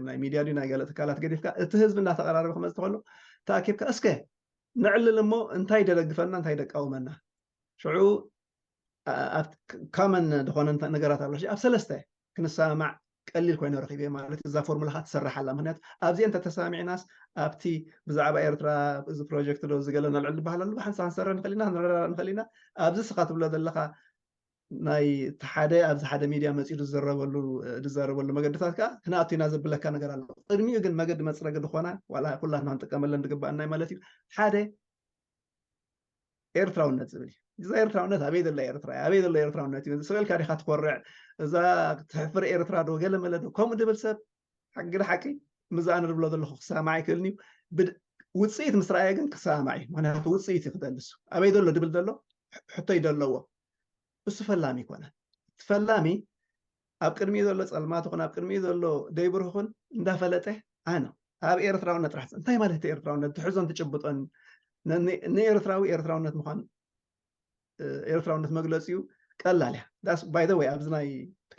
ናይ ሚድያ ድዩ ናይ ገለ ትካላት ገዲፍካ እቲ ህዝቢ እናተቀራረበ ክመፅእ ከሎ ተኣኪብካ እስከ ነዕልል እሞ እንታይ ደደግፈና እንታይ ደቃውመና ሽዑ ኣብ ካመን ዝኾነ ነገራት ኣሎ ኣብ ሰለስተ ክንሰማማዕ ቀሊል ኮይነ ረኪበ ማለት እዛ ፎርሙላ ከዓ ትሰርሕ ኣላ ምክንያቱ ኣብዚአን ተተሳሚዕናስ ኣብቲ ብዛዕባ ኤርትራ እዚ ፕሮጀክት ዶ ዝገለ ነልዕል ዝበሃል ኣሎ ብሓንሳ ክንሰረ ንኽእል ኢና ክንረዳዳእ ንኽእል ኢና ኣብዚ ስኻ ትብሎ ዘለኻ ናይ ሓደ ኣብዚ ሓደ ሚድያ መፂኡ ዝዘረበሉ ዝዛረበሉ መገድታት ከዓ ክነኣቱ ኢና ዘብለካ ነገር ኣሎ ቅድሚኡ ግን መገዲ መፅረጊ ዝኾና ዋላ ኩላትና ክንጥቀመለን ዝግበኣና ማለት እዩ ሓደ ኤርትራውነት ዝብል እዩ እዛ ኤርትራውነት ኣበይ ዘላ ኤርትራ ኣበይ ዘሎ ኤርትራውነት እዩ ስቕ ኢልካ ዲኻ ትኮርዕ እዛ ትሕፍር ኤርትራ ዶ ገለ መለ ዶ ከምኡ ድብል ሰብ ግደ ሓቂ ምዛኣነ ዝብሎ ዘለኹ ክሰማዕ ኣይክእልን እዩ ውፅኢት ምስ ረኣየ ግን ክሰማዕ እዩ ምክንያቱ ውፅኢት እዩ ክደልሱ ኣበይ ዘሎ ድብል ዘሎ ሕቶ ይደለዎ እሱ ፈላሚ ይኮነ እቲ ፈላሚ ኣብ ቅድሚኡ ዘሎ ፀልማት ይኹን ኣብ ቅድሚኡ ዘሎ ደይብርህ ይኹን እንዳፈለጠ ኣነ ኣብ ኤርትራውነት ጥራሕ እንታይ ማለት እቲ ኤርትራውነት ትሕዞን ትጭብጦን ንኤርትራዊ ኤርትራውነት ምዃን ኤርትራውነት መግለፂኡ ቀላል እያ ባይ ወይ ኣብዚ ናይ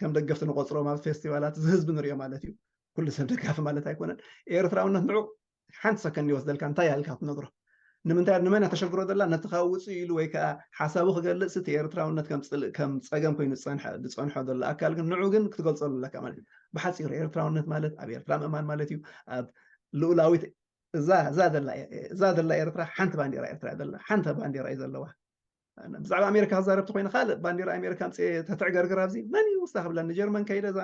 ከም ደገፍቲ ንቆፅሮም ኣብ ፌስቲቫላት ዝህዝቢ ንሪኦ ማለት እዩ ኩሉ ሰብ ደጋፊ ማለት ኣይኮነን ኤርትራውነት ንዑ ሓንቲ ሰከንድ ይወስደልካ እንታይ ያልካ ትነግሮ ንምንታይ ንመን ተሸግሮ ዘላ ነቲ ካብ ውፅእ ኢሉ ወይ ከዓ ሓሳቡ ክገልፅ እቲ ኤርትራውነት ከም ፀገም ኮይኑ ዝፀንሖ ዘሎ ኣካል ግን ንዑ ግን ክትገልፀሉ ኣለካ ማለት እዩ ብሓፂሩ ኤርትራውነት ማለት ኣብ ኤርትራ ምእማን ማለት እዩ ኣብ ልኡላዊት እዛ እዛ ዘላ ኤርትራ ሓንቲ ባንዲራ ኤርትራ ዘላ ሓንቲ ባንዲራ እዩ ዘለዋ ብዛዕባ ኣሜሪካ ክዛረብ ተኮይነ ካልእ ባንዲራ ኣሜሪካ ምፅ ተትዕገርግር ኣብዚ መን እዩ ውስታ ክብለኒ ጀርመን ከይደ እዛ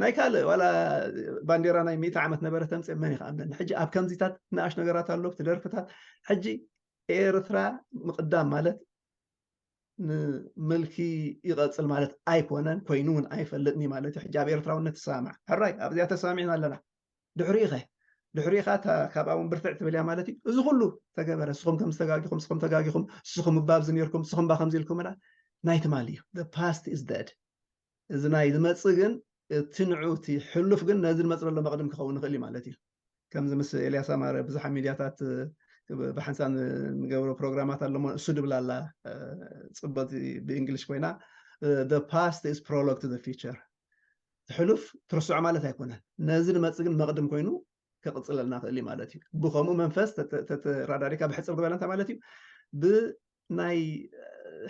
ናይ ካልእ ዋላ ባንዲራ ናይ ሚእቲ ዓመት ነበረ ተምፅእ መን ይክኣምነኒ ሕጂ ኣብ ከምዚታት ንኣሽ ነገራት ኣሎ ብቲ ደርፍታት ሕጂ ኤርትራ ምቕዳም ማለት ንምልኪ ይቐፅል ማለት ኣይኮነን ኮይኑ እውን ኣይፈልጥኒ ማለት እዩ ሕጂ ኣብ ኤርትራውነት ትሰማማዕ ሕራይ ኣብዚኣ ተሰማሚዕና ኣለና ድሕሪኡ ኸ ድሕሪኡ ኸ ካብ ኣውን ብርትዕ ትብል እያ ማለት እዩ እዚ ኩሉ ተገበረ ንስኹም ከም ዝተጋጊኹም ንስኹም ተጋጊኹም ንስኹም እባ ኣብዚ ነርኩም ንስኹም ባ ከምዚ ኢልኩም ላ ናይ ትማሊ እዩ past is dead እዚ ናይ ዝመፅእ ግን እቲ ንዑ እቲ ሕሉፍ ግን ነዚ ዝመፅ ዘሎ መቕድም ክኸውን ይኽእል እዩ ማለት እዩ ከምዚ ምስ ኤልያስ ኣማረ ብዙሓት ሚድያታት ብሓንሳብ ንገብሮ ፕሮግራማት ኣለሞ እሱ ድብል ኣላ ፅበት ብእንግሊሽ ኮይና past is prologue to the future ሕሉፍ ትርስዖ ማለት ኣይኮነን ነዚ ንመፅእ ግን መቕድም ኮይኑ ክቕፅለልና ክእል ማለት እዩ ብከምኡ መንፈስ ተተራዳሪካ ብሕፅር ዝበለ እንታይ ማለት እዩ ብናይ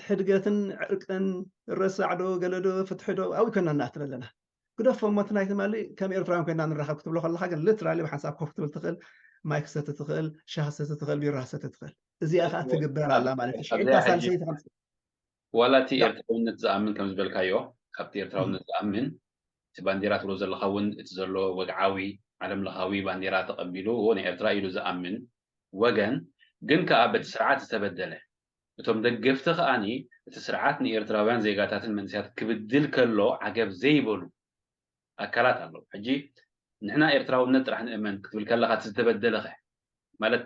ሕድገትን ዕርቅን ረሳዕዶ ገለዶ ፍትሕዶ ኣብይ ኮይና እናእትለ ኣለና ግደፎ እሞ እቲ ናይ ትማሊ ከም ኤርትራውያን ኮይና ንራኸብ ክትብሎ ከለካ ግን ሊትራሊ ብሓንሳብ ኮፍ ክትብል ትኽእል ማይ ክሰቲ ትኽእል ሻሂ ሰቲ ትኽእል ቢራ ሰቲ ትኽእል እዚኣ ከዓ ትግበር ኣላ ማለት እዩ ሽዕታ ሳልሰይቲ ከምስ ዋላ እቲ ኤርትራውነት ዝኣምን ከም ዝበልካዮ ካብቲ ኤርትራውነት ዝኣምን እቲ ባንዲራ ትብሎ ዘለካ እውን እቲ ዘሎ ወግዓዊ ዓለም ለኻዊ ባንዲራ ተቐቢሉ ናይ ኤርትራ ኢሉ ዝኣምን ወገን ግን ከዓ በቲ ስርዓት ዝተበደለ እቶም ደገፍቲ ከዓኒ እቲ ስርዓት ንኤርትራውያን ዜጋታትን መንስያት ክብድል ከሎ ዓገብ ዘይበሉ ኣካላት ኣለዉ ሕጂ ንሕና ኤርትራውነት ጥራሕ ንእመን ክትብል ከለካ እቲ ዝተበደለኸ ማለት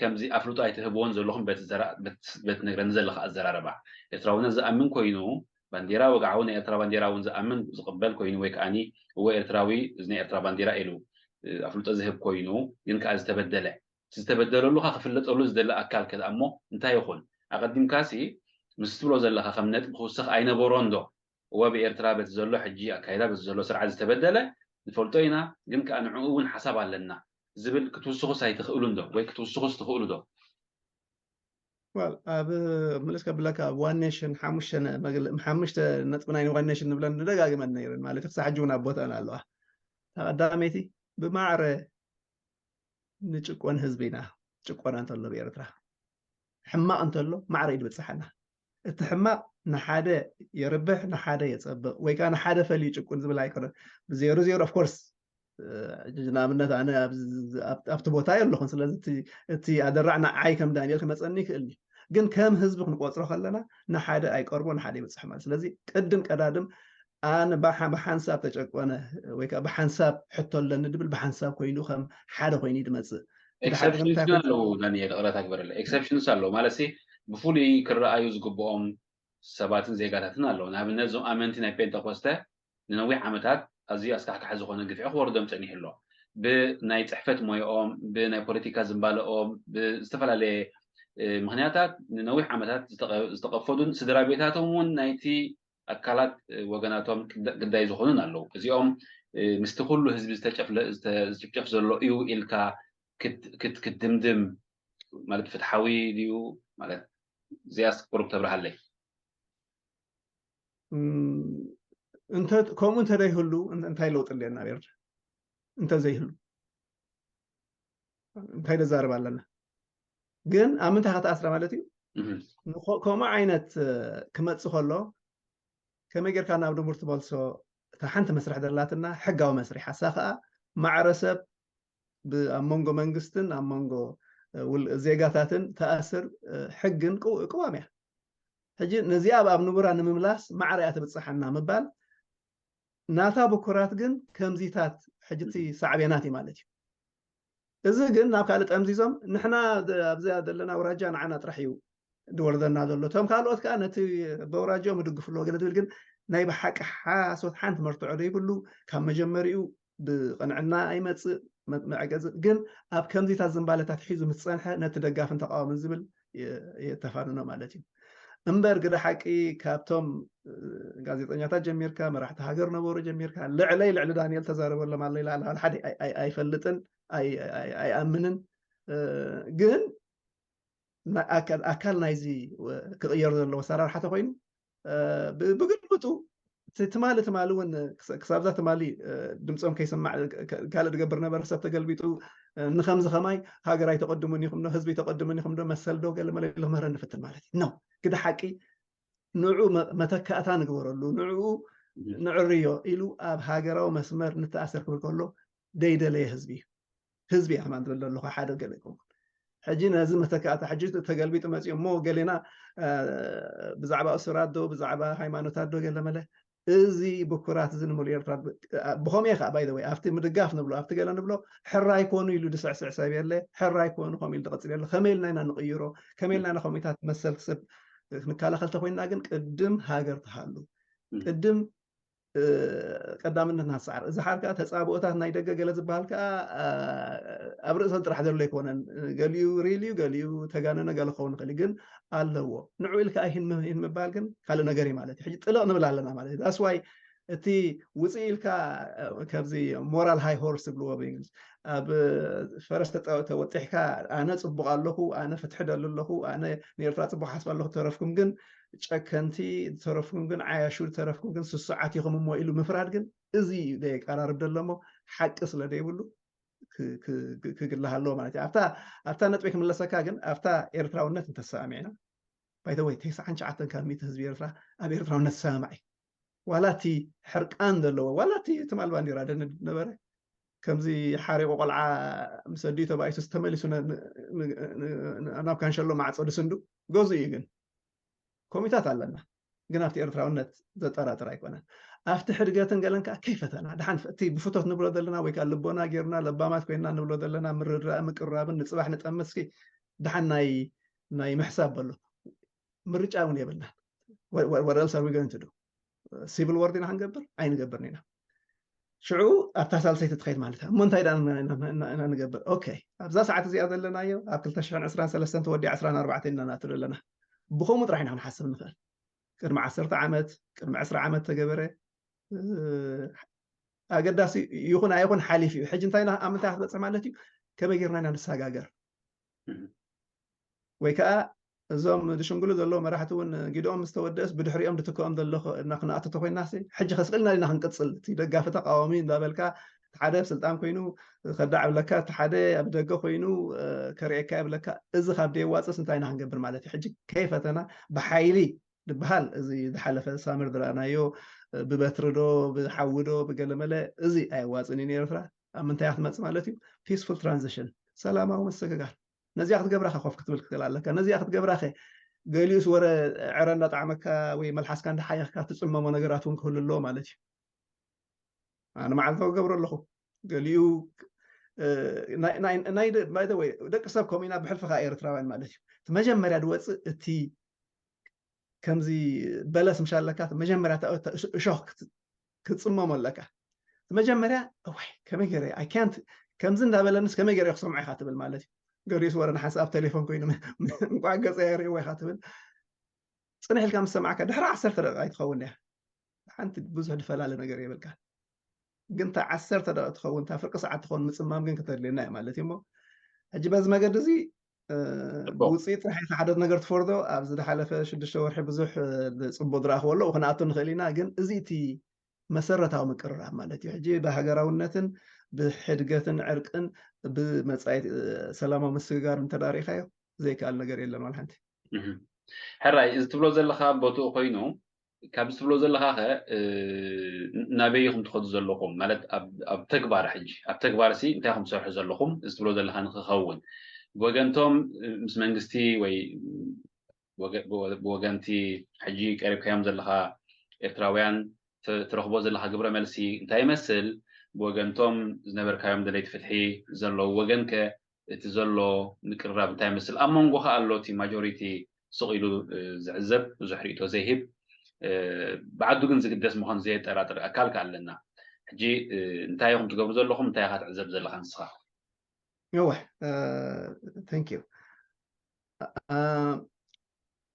ከምዚ ኣፍልጦ ኣይትህብዎን ዘለኹም በቲ ነግረኒ ዘለካ ኣዘራረባ ኤርትራውነት ዝኣምን ኮይኑ ባንዴራ ወግዓዊ ናይ ኤርትራ ባንዴራ እውን ዝኣምን ዝቕበል ኮይኑ ወይ ከዓኒ እወ ኤርትራዊ እዚ ናይ ኤርትራ ባንዴራ ኢሉ ኣፍልጦ ዝህብ ኮይኑ ግን ከዓ ዝተበደለ ዝተበደለሉ ከዓ ክፍለጠሉ ዝደለ ኣካል ከ እሞ እንታይ ይኹን ኣቐዲምካሲ ምስ ትብሎ ዘለካ ከም ነጥቢ ክውስኽ ኣይነበሮን ዶ እወ ብኤርትራ በቲ ዘሎ ሕጂ ኣካይዳ በቲ ዘሎ ስርዓት ዝተበደለ ንፈልጦ ኢና ግን ከዓ ንዕኡ እውን ሓሳብ ኣለና ዝብል ክትውስኹስ ኣይትኽእሉን ዶ ወይ ክትውስኹስ ትኽእሉ ዶ ኣብ ምልስ ከብለካ ኣብ ዋን ኔሽን ሓሙሽተ ነጥቢ ናይ ዋን ኔሽን ንብለን ንደጋግመን ነይረን ማለት ክሳብ ሕጂ እውን ኣብ ቦታን ኣለዋ ተቐዳመይቲ ብማዕረ ንጭቆን ህዝቢ ኢና። ጭቆና እንተሎ ብኤርትራ፣ ሕማቕ እንተሎ ማዕረ እዩ ዝበፅሓና። እቲ ሕማቕ ንሓደ የርብሕ፣ ንሓደ የፀብቕ፣ ወይ ከዓ ንሓደ ፈልዩ ጭቁን ዝብል ኣይኮነን። ብዜሩ ዜሩ of course፣ ንኣብነት ኣነ ኣብቲ ቦታ የለኹን። ስለዚ እቲ ኣደራዕ ንዓይ ከም ዳንኤል ክመፀኒ ይክእል እዩ። ግን ከም ህዝቢ ክንቆፅሮ ከለና ንሓደ ኣይቀርቦ፣ ንሓደ ይበፅሕ ማለት። ስለዚ ቅድም ቀዳድም ኣነ ብሓንሳብ ተጨቆነ ወይ ከዓ ብሓንሳብ ሕቶ ኣለኒ ድብል ብሓንሳብ ኮይኑ ከም ሓደ ኮይኑ ድመፅእ። ኤክሰፕሽንስ ኣለዉ። ዳንኤል፣ ቅረታ ግበረለ። ኤክሰፕሽንስ ኣለዉ ማለት ብፍሉይ ክረኣዩ ዝግብኦም ሰባትን ዜጋታትን ኣለዉ። ንኣብነት እዞም ኣመንቲ ናይ ፔንተኮስተ ንነዊሕ ዓመታት ኣዝዩ ኣስካሕካሒ ዝኾነ ግፍዒ ክወርዶም ጸኒሑ ኣሎ። ብናይ ጽሕፈት ሞያኦም፣ ብናይ ፖለቲካ ዝንባለኦም፣ ብዝተፈላለየ ምኽንያታት ንነዊሕ ዓመታት ዝተቐፈዱን ስድራ ቤታቶም እውን ናይቲ ኣካላት ወገናቶም ግዳይ ዝኾኑን ኣለዉ። እዚኦም ምስቲ ኩሉ ህዝቢ ዝጭፍጨፍ ዘሎ እዩ ኢልካ ክትድምድም ማለት ፍትሓዊ ድዩ? ማለት እዚኣስ ቁሩብ ተብርሃለይ። ከምኡ እንተደይህሉ እንታይ ለውጢ ኣለና? ቤርድ እንተዘይህሉ እንታይ ደዛርብ ኣለና? ግን ኣብ ምንታይ ከተኣስረ ማለት እዩ? ከምኡ ዓይነት ክመጽእ ከሎ ከመይ ጌርካ ናብ ንቡር ትመልሶ? እታ ሓንቲ መስርሕ ዘላትና ሕጋዊ መስርሕ፣ ሓሳ ከኣ ማዕረ ሰብ ኣብ መንጎ መንግስትን ኣብ መንጎ ዜጋታትን ተኣስር ሕግን ቅዋም እያ። ሕጂ ነዚኣ ኣብ ንቡራ ንምምላስ ማዕረ እያ ትብጽሓና ምባል ናታ ብኩራት ግን ከምዚታት ሕጂ እቲ ሳዕቤናት እዩ ማለት እዩ። እዚ ግን ናብ ካልእ ጠምዚዞም ንሕና ኣብዚኣ ዘለና ኣውራጃ ንዓና ጥራሕ እዩ ድወርደና ዘሎ። እቶም ካልኦት ከዓ ነቲ በውራጃኦም ይድግፉ ኣለዎ ገለ ዝብል ግን ናይ ብሓቂ ሓሶት ሓንቲ መርትዖ ዘይብሉ ካብ መጀመሪኡ ብቕንዕና ኣይመጽእ መዕገዚ ግን ኣብ ከምዚታት ዝንባለታት ሒዙ ምስ ጸንሐ ነቲ ደጋፍን ተቃዋምን ዝብል የተፋንኖ ማለት እዩ። እምበር ግደ ሓቂ ካብቶም ጋዜጠኛታት ጀሚርካ መራሕቲ ሃገር ነበሩ ጀሚርካ ልዕለይ ልዕሊ ዳንኤል ተዛረበሎም ኣሎ ኢላ ሓደ ኣይፈልጥን ኣይኣምንን ግን ኣካል ናይዚ ክቕየር ዘለዎ ኣሰራርሓ ተኮይኑ ብግልብጡ ትማሊ ትማሊ እውን ክሳብዛ ትማሊ ድምፆም ከይስማዕ ካልእ ዝገብር ነበረ ሰብ ተገልቢጡ ንከምዚ ከማይ ሃገር ኣይተቐድሙን ኢኹም ዶ ህዝቢ ኣይተቐድሙን ኢኹም ዶ መሰል ዶ ገለ መለ ክምህረ ንፍትን ማለት እዩ ነው ግደ ሓቂ ንዑ መተካእታ ንግበረሉ ንዕኡ ንዕርዮ ኢሉ ኣብ ሃገራዊ መስመር ንተኣሰር ክብል ከሎ ደይደለየ ህዝቢ እዩ ህዝቢ እያ ከማን ትብል ዘለኹ ሓደ ገለ ይኸውን ሕጂ ነዚ መተካእታ ሕጂ ተገልቢጡ መፅኡ እሞ ገሌና ብዛዕባ እሱራት ዶ ብዛዕባ ሃይማኖታት ዶ ገለ መለ እዚ ብኩራት እዚ ንምሉ ኤርትራ ብኸምኡ ከዓ ባይ ወይ ኣብቲ ምድጋፍ ንብሎ ኣብቲ ገለ ንብሎ ሕራይ ኮኑ ኢሉ ዝስዕስዕ ሰብ የለ ሕራይ ኮኑ ከምኡ ኢሉ ዝቐፅል የለ ከመይ ኢልና ኢና ንቕይሮ ከመይ ኢልና ኢና ከምኡታት መሰል ሰብ ክንከላኸል ተኮይንና ግን ቅድም ሃገር ትሃሉ ቅድም ቀዳምነት ናትሰዓር እዚ ሓር ከዓ ተፃብኦታት ናይ ደገ ገለ ዝበሃል ከዓ ኣብ ርእሰን ጥራሕ ዘሎ ኣይኮነን ገሊኡ ሪል እዩ ገሊኡ ተጋነነ ገለ ክኸውን ይኽእል ግን ኣለዎ ንዑ ኢልካ ይህን ምባል ግን ካልእ ነገር እዩ ማለት እዩ ሕጂ ጥልቕ ንብል ኣለና ማለት እዩ ዳስዋይ እቲ ውፅእ ኢልካ ከምዚ ሞራል ሃይ ሆርስ ዝብልዎ ብእንግሊዝ ኣብ ፈረስ ተወጢሕካ ኣነ ፅቡቅ ኣለኹ ኣነ ፍትሒ ደሊ ኣለኹ ኣነ ንኤርትራ ፅቡቅ ሓስብ ኣለኹ ተረፍኩም ግን ጨከንቲ ዝተረፍኩም ግን ዓያሹ ዝተረፍኩም ግን ስሱዓት ኢኹም እሞ ኢሉ ምፍራድ ግን እዚ እዩ ዘየቀራርብ ዘሎ እሞ ሓቂ ስለ ዘይብሉ ክግላህ ኣለዎ ማለት እዩ ኣብታ ኣብታ ነጥቢ ክምለሰካ ግን ኣብታ ኤርትራውነት እንተሰማሚዕና ባይተወይ ተስዓን ትሽዓተን ካብ ሚእቲ ህዝቢ ኤርትራ ኣብ ኤርትራውነት ዝሰማማዕ እዩ ዋላ እቲ ሕርቃን ዘለዎ ዋላ እቲ ትማል ባንዲራ ደንድ ነበረ ከምዚ ሓሪቑ ቆልዓ ምስ ኣዲኡ ተባኢሱ ዝተመሊሱ ናብ ካንሸሎ ማዕፆ ድስንዱ ገዙ እዩ ግን ኮሚታት ኣለና ግን ኣብቲ ኤርትራውነት ዘጠራጥር ኣይኮነን ኣብቲ ሕድገትን ገለን ከዓ ከይፈተና ድሓን እቲ ብፍቶት ንብሎ ዘለና ወይ ከዓ ልቦና ጌርና ለባማት ኮይና ንብሎ ዘለና ምርድራእ ምቅራብን ንፅባሕ ንጠምት እስኪ ድሓን ናይ ናይ ምሕሳብ በሎ ምርጫ እውን የብልና what else are we going to do civil war ዲና ክንገብር ኣይንገብርን ኢና ሽዑ ኣብታ ሳልሰይቲ ትኸይድ ማለት እያ እሞ እንታይ ኢና ንገብር ኦኬ ኣብዛ ሰዓት እዚኣ ዘለናዮ ኣብ ክልተ ሽሕን ዕስራን ሰለስተን ተወዲኣ ዕስራን ኣርባዕተን ኢና ናቱ ዘለና ብኸምኡ ጥራሕ ኢና ክንሓስብ ንኽእል ቅድሚ ዓሰርተ ዓመት ቅድሚ ዕስራ ዓመት ተገበረ ኣገዳሲ ይኹን ኣይኹን ሓሊፍ እዩ ሕጂ እንታይ ኣብ ምንታይ ክትበፅሕ ማለት እዩ ከመይ ጌርና ኢና ንሰጋገር ወይ ከዓ እዞም ዝሽንግሉ ዘለዉ መራሕቲ እውን ጊድኦም ምስ ተወደእስ ብድሕሪኦም ድትክኦም ዘሎ እና ክንኣቱ ተኮይናሲ ሕጂ ከስቅልና ዲና ክንቅፅል እቲ ደጋፊ ተቃዋሚ እንዳበልካ ሓደ ኣብ ስልጣን ኮይኑ ከዳዕ ብለካ፣ እቲ ሓደ ኣብ ደገ ኮይኑ ከርእየካ ይብለካ። እዚ ካብ ደየዋፅስ እንታይ ኢና ክንገብር ማለት እዩ? ሕጂ ከይፈተና ብሓይሊ ዝበሃል እዚ ዝሓለፈ ሳመር ዝረኣናዮ ብበትሪ ዶ ብሓዊ ዶ ብገለመለ፣ እዚ ኣየዋፅን እዩ ንኤርትራ። ኣብ ምንታይ ክትመፅእ ማለት እዩ? ፒስፉል ትራንዚሽን፣ ሰላማዊ ምስግጋር። ነዚኣ ክትገብራ ከ ኮፍ ክትብል ክትክእል ኣለካ። ነዚኣ ክትገብራ ከ ገሊኡስ ወረ ዕረ እንዳጣዕመካ ወይ መልሓስካ እንዳሓየኽካ ትፅመሞ ነገራት እውን ክህሉ ኣለዎ ማለት እዩ። ኣነ መዓልታዊ ክገብሮ ኣለኹ። ገሊኡ ናይ ደቂ ሰብ ከምኡ ኢና ብሕልፊ ከዓ ኤርትራውያን ማለት እዩ። እቲ መጀመርያ ዝወፅእ እቲ ከምዚ በለስ ምሻ ኣለካ መጀመርያ እሾክ ክትፅመሞ ኣለካ። መጀመርያ እዋይ ከመይ ገይረ ኣይ ካንት ከምዚ እንዳበለንስ ከመይ ገይረ ክሰምዖ ኢኻ ትብል ማለት እዩ። ገሪስ ወረ ንሓንሳብ ኣብ ቴሌፎን ኮይኑ እንቋዕ ገፀ የርእዎ ኢኻ ትብል። ፅንሕ ኢልካ ምስ ሰማዕካ ድሕሪ ዓሰርተ ደቂቃ ኣይትኸውን እያ። ሓንቲ ብዙሕ ዝፈላለ ነገር የብልካ። ግን እታ ዓሰርተ ደቂቃ ትኸውን እታ ፍርቂ ሰዓት ትኸውን ምፅማም ግን ከተድልየና እያ ማለት እዩ። እሞ ሕጂ በዚ መገዲ እዚ ውፅኢት ጥራሕ ኢልካ ሓደ ነገር ትፈርዶ። ኣብዚ ዝሓለፈ ሽዱሽተ ወርሒ ብዙሕ ፅቡቅ ዝረኣኽዎ ኣሎ ክንኣቱ ንኽእል ኢና። ግን እዚ እቲ መሰረታዊ ምቅርራብ ማለት እዩ። ሕጂ ብሃገራውነትን ብሕድገትን ዕርቅን ብመፃኢ ሰላማዊ ምስግጋር እንተዳሪእካዮ ዘይከኣል ነገር የለን ዋላ ሓንቲ። ሕራይ፣ እዚ ትብሎ ዘለካ ቦትኡ ኮይኑ፣ ካብ ትብሎ ዘለካ ከ ናበይ ኢኹም ትኸዱ ዘለኹም? ማለት ኣብ ተግባር፣ ሕጂ ኣብ ተግባር ሲ እንታይ ኢኹም ትሰርሑ ዘለኹም? እዚ ትብሎ ዘለካ ንክኸውን ብወገንቶም ምስ መንግስቲ ወይ ብወገንቲ ሕጂ ቀሪብካዮም ዘለካ ኤርትራውያን ትረኽቦ ዘለካ ግብረ መልሲ እንታይ ይመስል? ብወገንቶም ዝነበርካዮም ደለይቲ ፍትሒ ዘለዉ ወገን ከ እቲ ዘሎ ምቅርራብ እንታይ ይመስል? ኣብ መንጎ ከ ኣሎ እቲ ማጆሪቲ ስቕ ኢሉ ዝዕዘብ ብዙሕ ሪእቶ ዘይህብ ብዓዱ ግን ዝግደስ ምዃኑ ዘየጠራጥር ኣካል ከ ኣለና። ሕጂ እንታይ ኢኹም ትገብሩ ዘለኹም? እንታይ ኢኻ ትዕዘብ ዘለካ ንስኻ? እወ፣ thank you።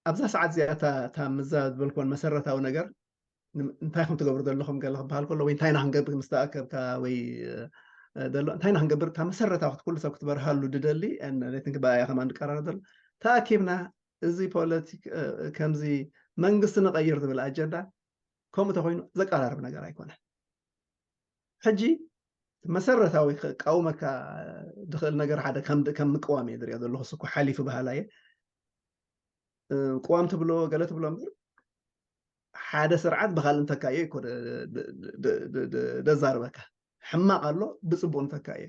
ኣብዛ ሰዓት እዚኣ እታ ምዛ ዝበልክወን መሰረታዊ ነገር እንታይ ከም ትገብሩ ዘለኹም ገለ ክበሃል ከሎ ወይ እንታይ ኢና ክንገብር ምስ ተኣከብካ ወይ ዘሎ እንታይ ኢና ክንገብር እታ መሰረታዊ ኩሉ ሰብ ክትበርሃሉ ድደሊ ነትን ክበኣያ ከማን ድቀራረብ ዘሎ ተኣኪብና እዚ ፖለቲክ ከምዚ መንግስቲ ንቐይር ዝብል ኣጀንዳ ከምኡ ተኮይኑ ዘቀራርብ ነገር ኣይኮነን። ሕጂ መሰረታዊ ክቃወመካ ዝኽእል ነገር ሓደ ከም ምቅዋም እየ ዝሪኦ ዘለኹ። ስኩ ሓሊፉ በሃላ እየ። ቅዋም ትብሎ ገለ ትብሎ እምበር ሓደ ስርዓት ብካልእ እንተካዮ ይኮ ደዛርበካ። ሕማቕ ኣሎ ብፅቡቅ እንተካየ፣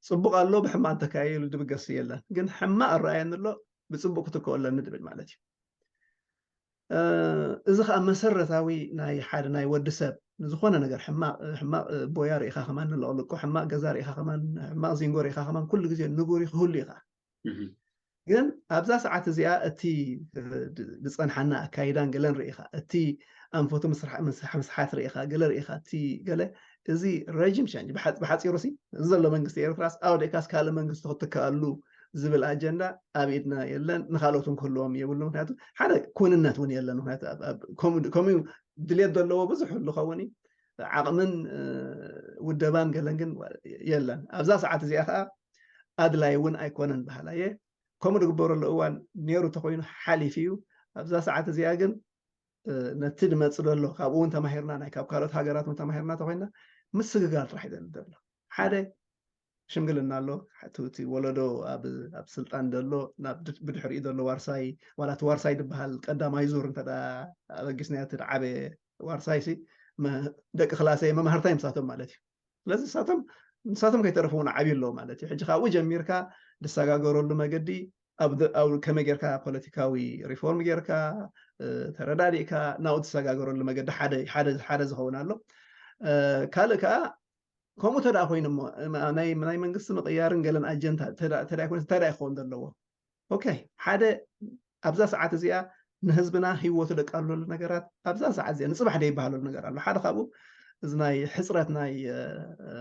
ፅቡቅ ኣሎ ብሕማቅ እንተካየ ኢሉ ድብገስ የለን። ግን ሕማቕ እረኣየኒ ኣሎ ብፅቡቅ ክትከኦ ኣለኒ ድብል ማለት እዩ። እዚ ከዓ መሰረታዊ ናይ ሓደ ናይ ወዲ ሰብ ንዝኾነ ነገር ሕማቕ ቦያ ርኢኻ ከማን ንለቕልቆ ሕማቕ ገዛ ርኢኻ ከማን ሕማቕ ዚንጎ ርኢኻ ከማን ኩሉ ግዜ ንጉሪ ክህሉ ኢኻ። ግን ኣብዛ ሰዓት እዚኣ እቲ ዝፀንሓና ኣካይዳን ገለን ርኢኻ እቲ ኣንፈቱ ምስሓት ርኢኻ ገለ ርኢኻ እቲ ገለ እዚ ረጅም ቻንጅ ብሓፂሩ ሲ እዚ ዘሎ መንግስቲ ኤርትራስ ኣውዲእካስ ካልእ መንግስቲ ክትትከኣሉ ዝብል ኣጀንዳ ኣብ ኢድና የለን። ንካልኦት እውን ክህልዎም የብሉ። ምክንያቱ ሓደ ኩንነት እውን የለን። ምክንያቱ ከምኡ ድልየት ዘለዎ ብዙሕ ዝኸውን ዓቕምን ውደባን ገለን ግን የለን። ኣብዛ ሰዓት እዚኣ ከዓ ኣድላይ እውን ኣይኮነን በሃላ እየ። ከምኡ ዝግበረሉ እዋን ነይሩ ተኮይኑ ሓሊፍ እዩ። ኣብዛ ሰዓት እዚኣ ግን ነቲ ድመፅ ዘሎ ካብኡ እውን ተማሂርና ናይ ካብ ካልኦት ሃገራት እውን ተማሂርና ተኮይና ምስግጋር ጥራሕ እዩ ዘሎ። ሓደ ሽምግልና ኣሎ፣ እቲ ወለዶ ኣብ ስልጣን ዘሎ ናብ ብድሕሪኡ ዘሎ ዋርሳይ ዋላ እቲ ዋርሳይ ዝበሃል ቀዳማይ ዙር እንተ ኣበጊስና እቲ ዓበየ ዋርሳይ ሲ ደቂ ክላሰይ መማህርታይ ምሳቶም ማለት እዩ። ስለዚ ንሳቶም ንሳቶም ከይተረፉ እውን ዓብዩ ኣለዎ ማለት እዩ። ሕጂ ካብኡ ጀሚርካ ዝሰጋገረሉ መገዲ ከመይ ጌርካ ፖለቲካዊ ሪፎርም ጌርካ ተረዳዲእካ ናብኡ ትሰጋገረሉ መገዲ ሓደ ዝኸውን ኣሎ። ካልእ ከዓ ከምኡ ተደኣ ኮይኑ እሞ ናይ መንግስቲ ምቕያርን ገለን ኣጀንዳ ተደኣ ኮይኑ እንታይ ደኣ ይኸውን ዘለዎ? ኦኬ፣ ሓደ ኣብዛ ሰዓት እዚኣ ንህዝብና ህይወቱ ደቃለሉ ነገራት ኣብዛ ሰዓት እዚኣ ንፅባሕ ደይበሃለሉ ነገር ኣሎ። ሓደ ካብኡ እዚ ናይ ሕፅረት ናይ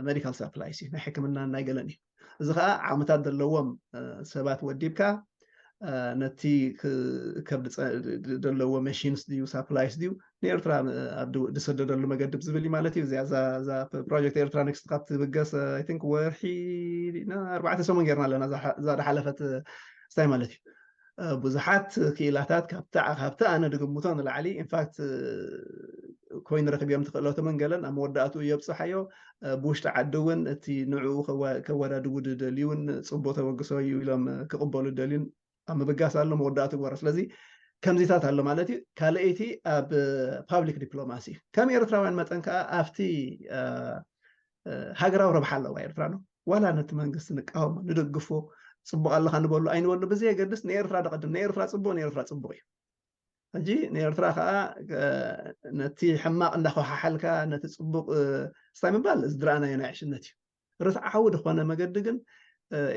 ሜዲካል ሳፕላይስ እዩ፣ ናይ ሕክምና ናይ ገለን እዩ። እዚ ከዓ ዓቕምታት ዘለዎም ሰባት ወዲብካ ነቲ ከብዲ ዘለዎ መሽንስ ድዩ ሳፕላይስ ድዩ ንኤርትራ ዝሰደደሉ መገዲ ዝብል እዩ ማለት እዩ። እዚኣ እዛ ፕሮጀክት ኤርትራ ኔክስት ካብ ትብገስ ቲንክ ወርሒ ኣርባዕተ ሰሙን ጌርና ኣለና። እዛ ዝሓለፈት ስታይ ማለት እዩ። ብዙሓት ክኢላታት ካብቲ ኣነ ድግምቶ ንላዕሊ ኢንፋክት ኮይኑ ረኪብዮም ትኽእሎቶምን ገለን ኣብ መወዳእትኡ የብፅሓዮ። ብውሽጢ ዓዲ እውን እቲ ንዕኡ ከወዳድቡ ድደልዩን ፅቡቅ ተበግሶ እዩ ኢሎም ክቕበሉ ደልዩን ኣብ ምብጋስ ኣሎ። መወዳእቱ ግበሮ። ስለዚ ከምዚታት ኣሎ ማለት እዩ። ካልኣይቲ ኣብ ፓብሊክ ዲፕሎማሲ እዩ። ከም ኤርትራውያን መጠን ከዓ ኣብቲ ሃገራዊ ረብሓ ኣለዋ ኤርትራ ነው። ዋላ ነቲ መንግስቲ ንቃወሞ ንደግፎ፣ ፅቡቅ ኣለካ ንበሉ ኣይንበሉ ብዘየገድስ ንኤርትራ ደቀድም። ንኤርትራ ፅቡቅ ንኤርትራ ፅቡቅ እዩ። ሕጂ ንኤርትራ ከዓ ነቲ ሕማቅ እንዳኸሓሓልካ ነቲ ፅቡቅ ስታይ ምባል እዚ ድረኣናዮ ናይ ዕሽነት እዩ። ርትዓዊ ዝኾነ መገዲ ግን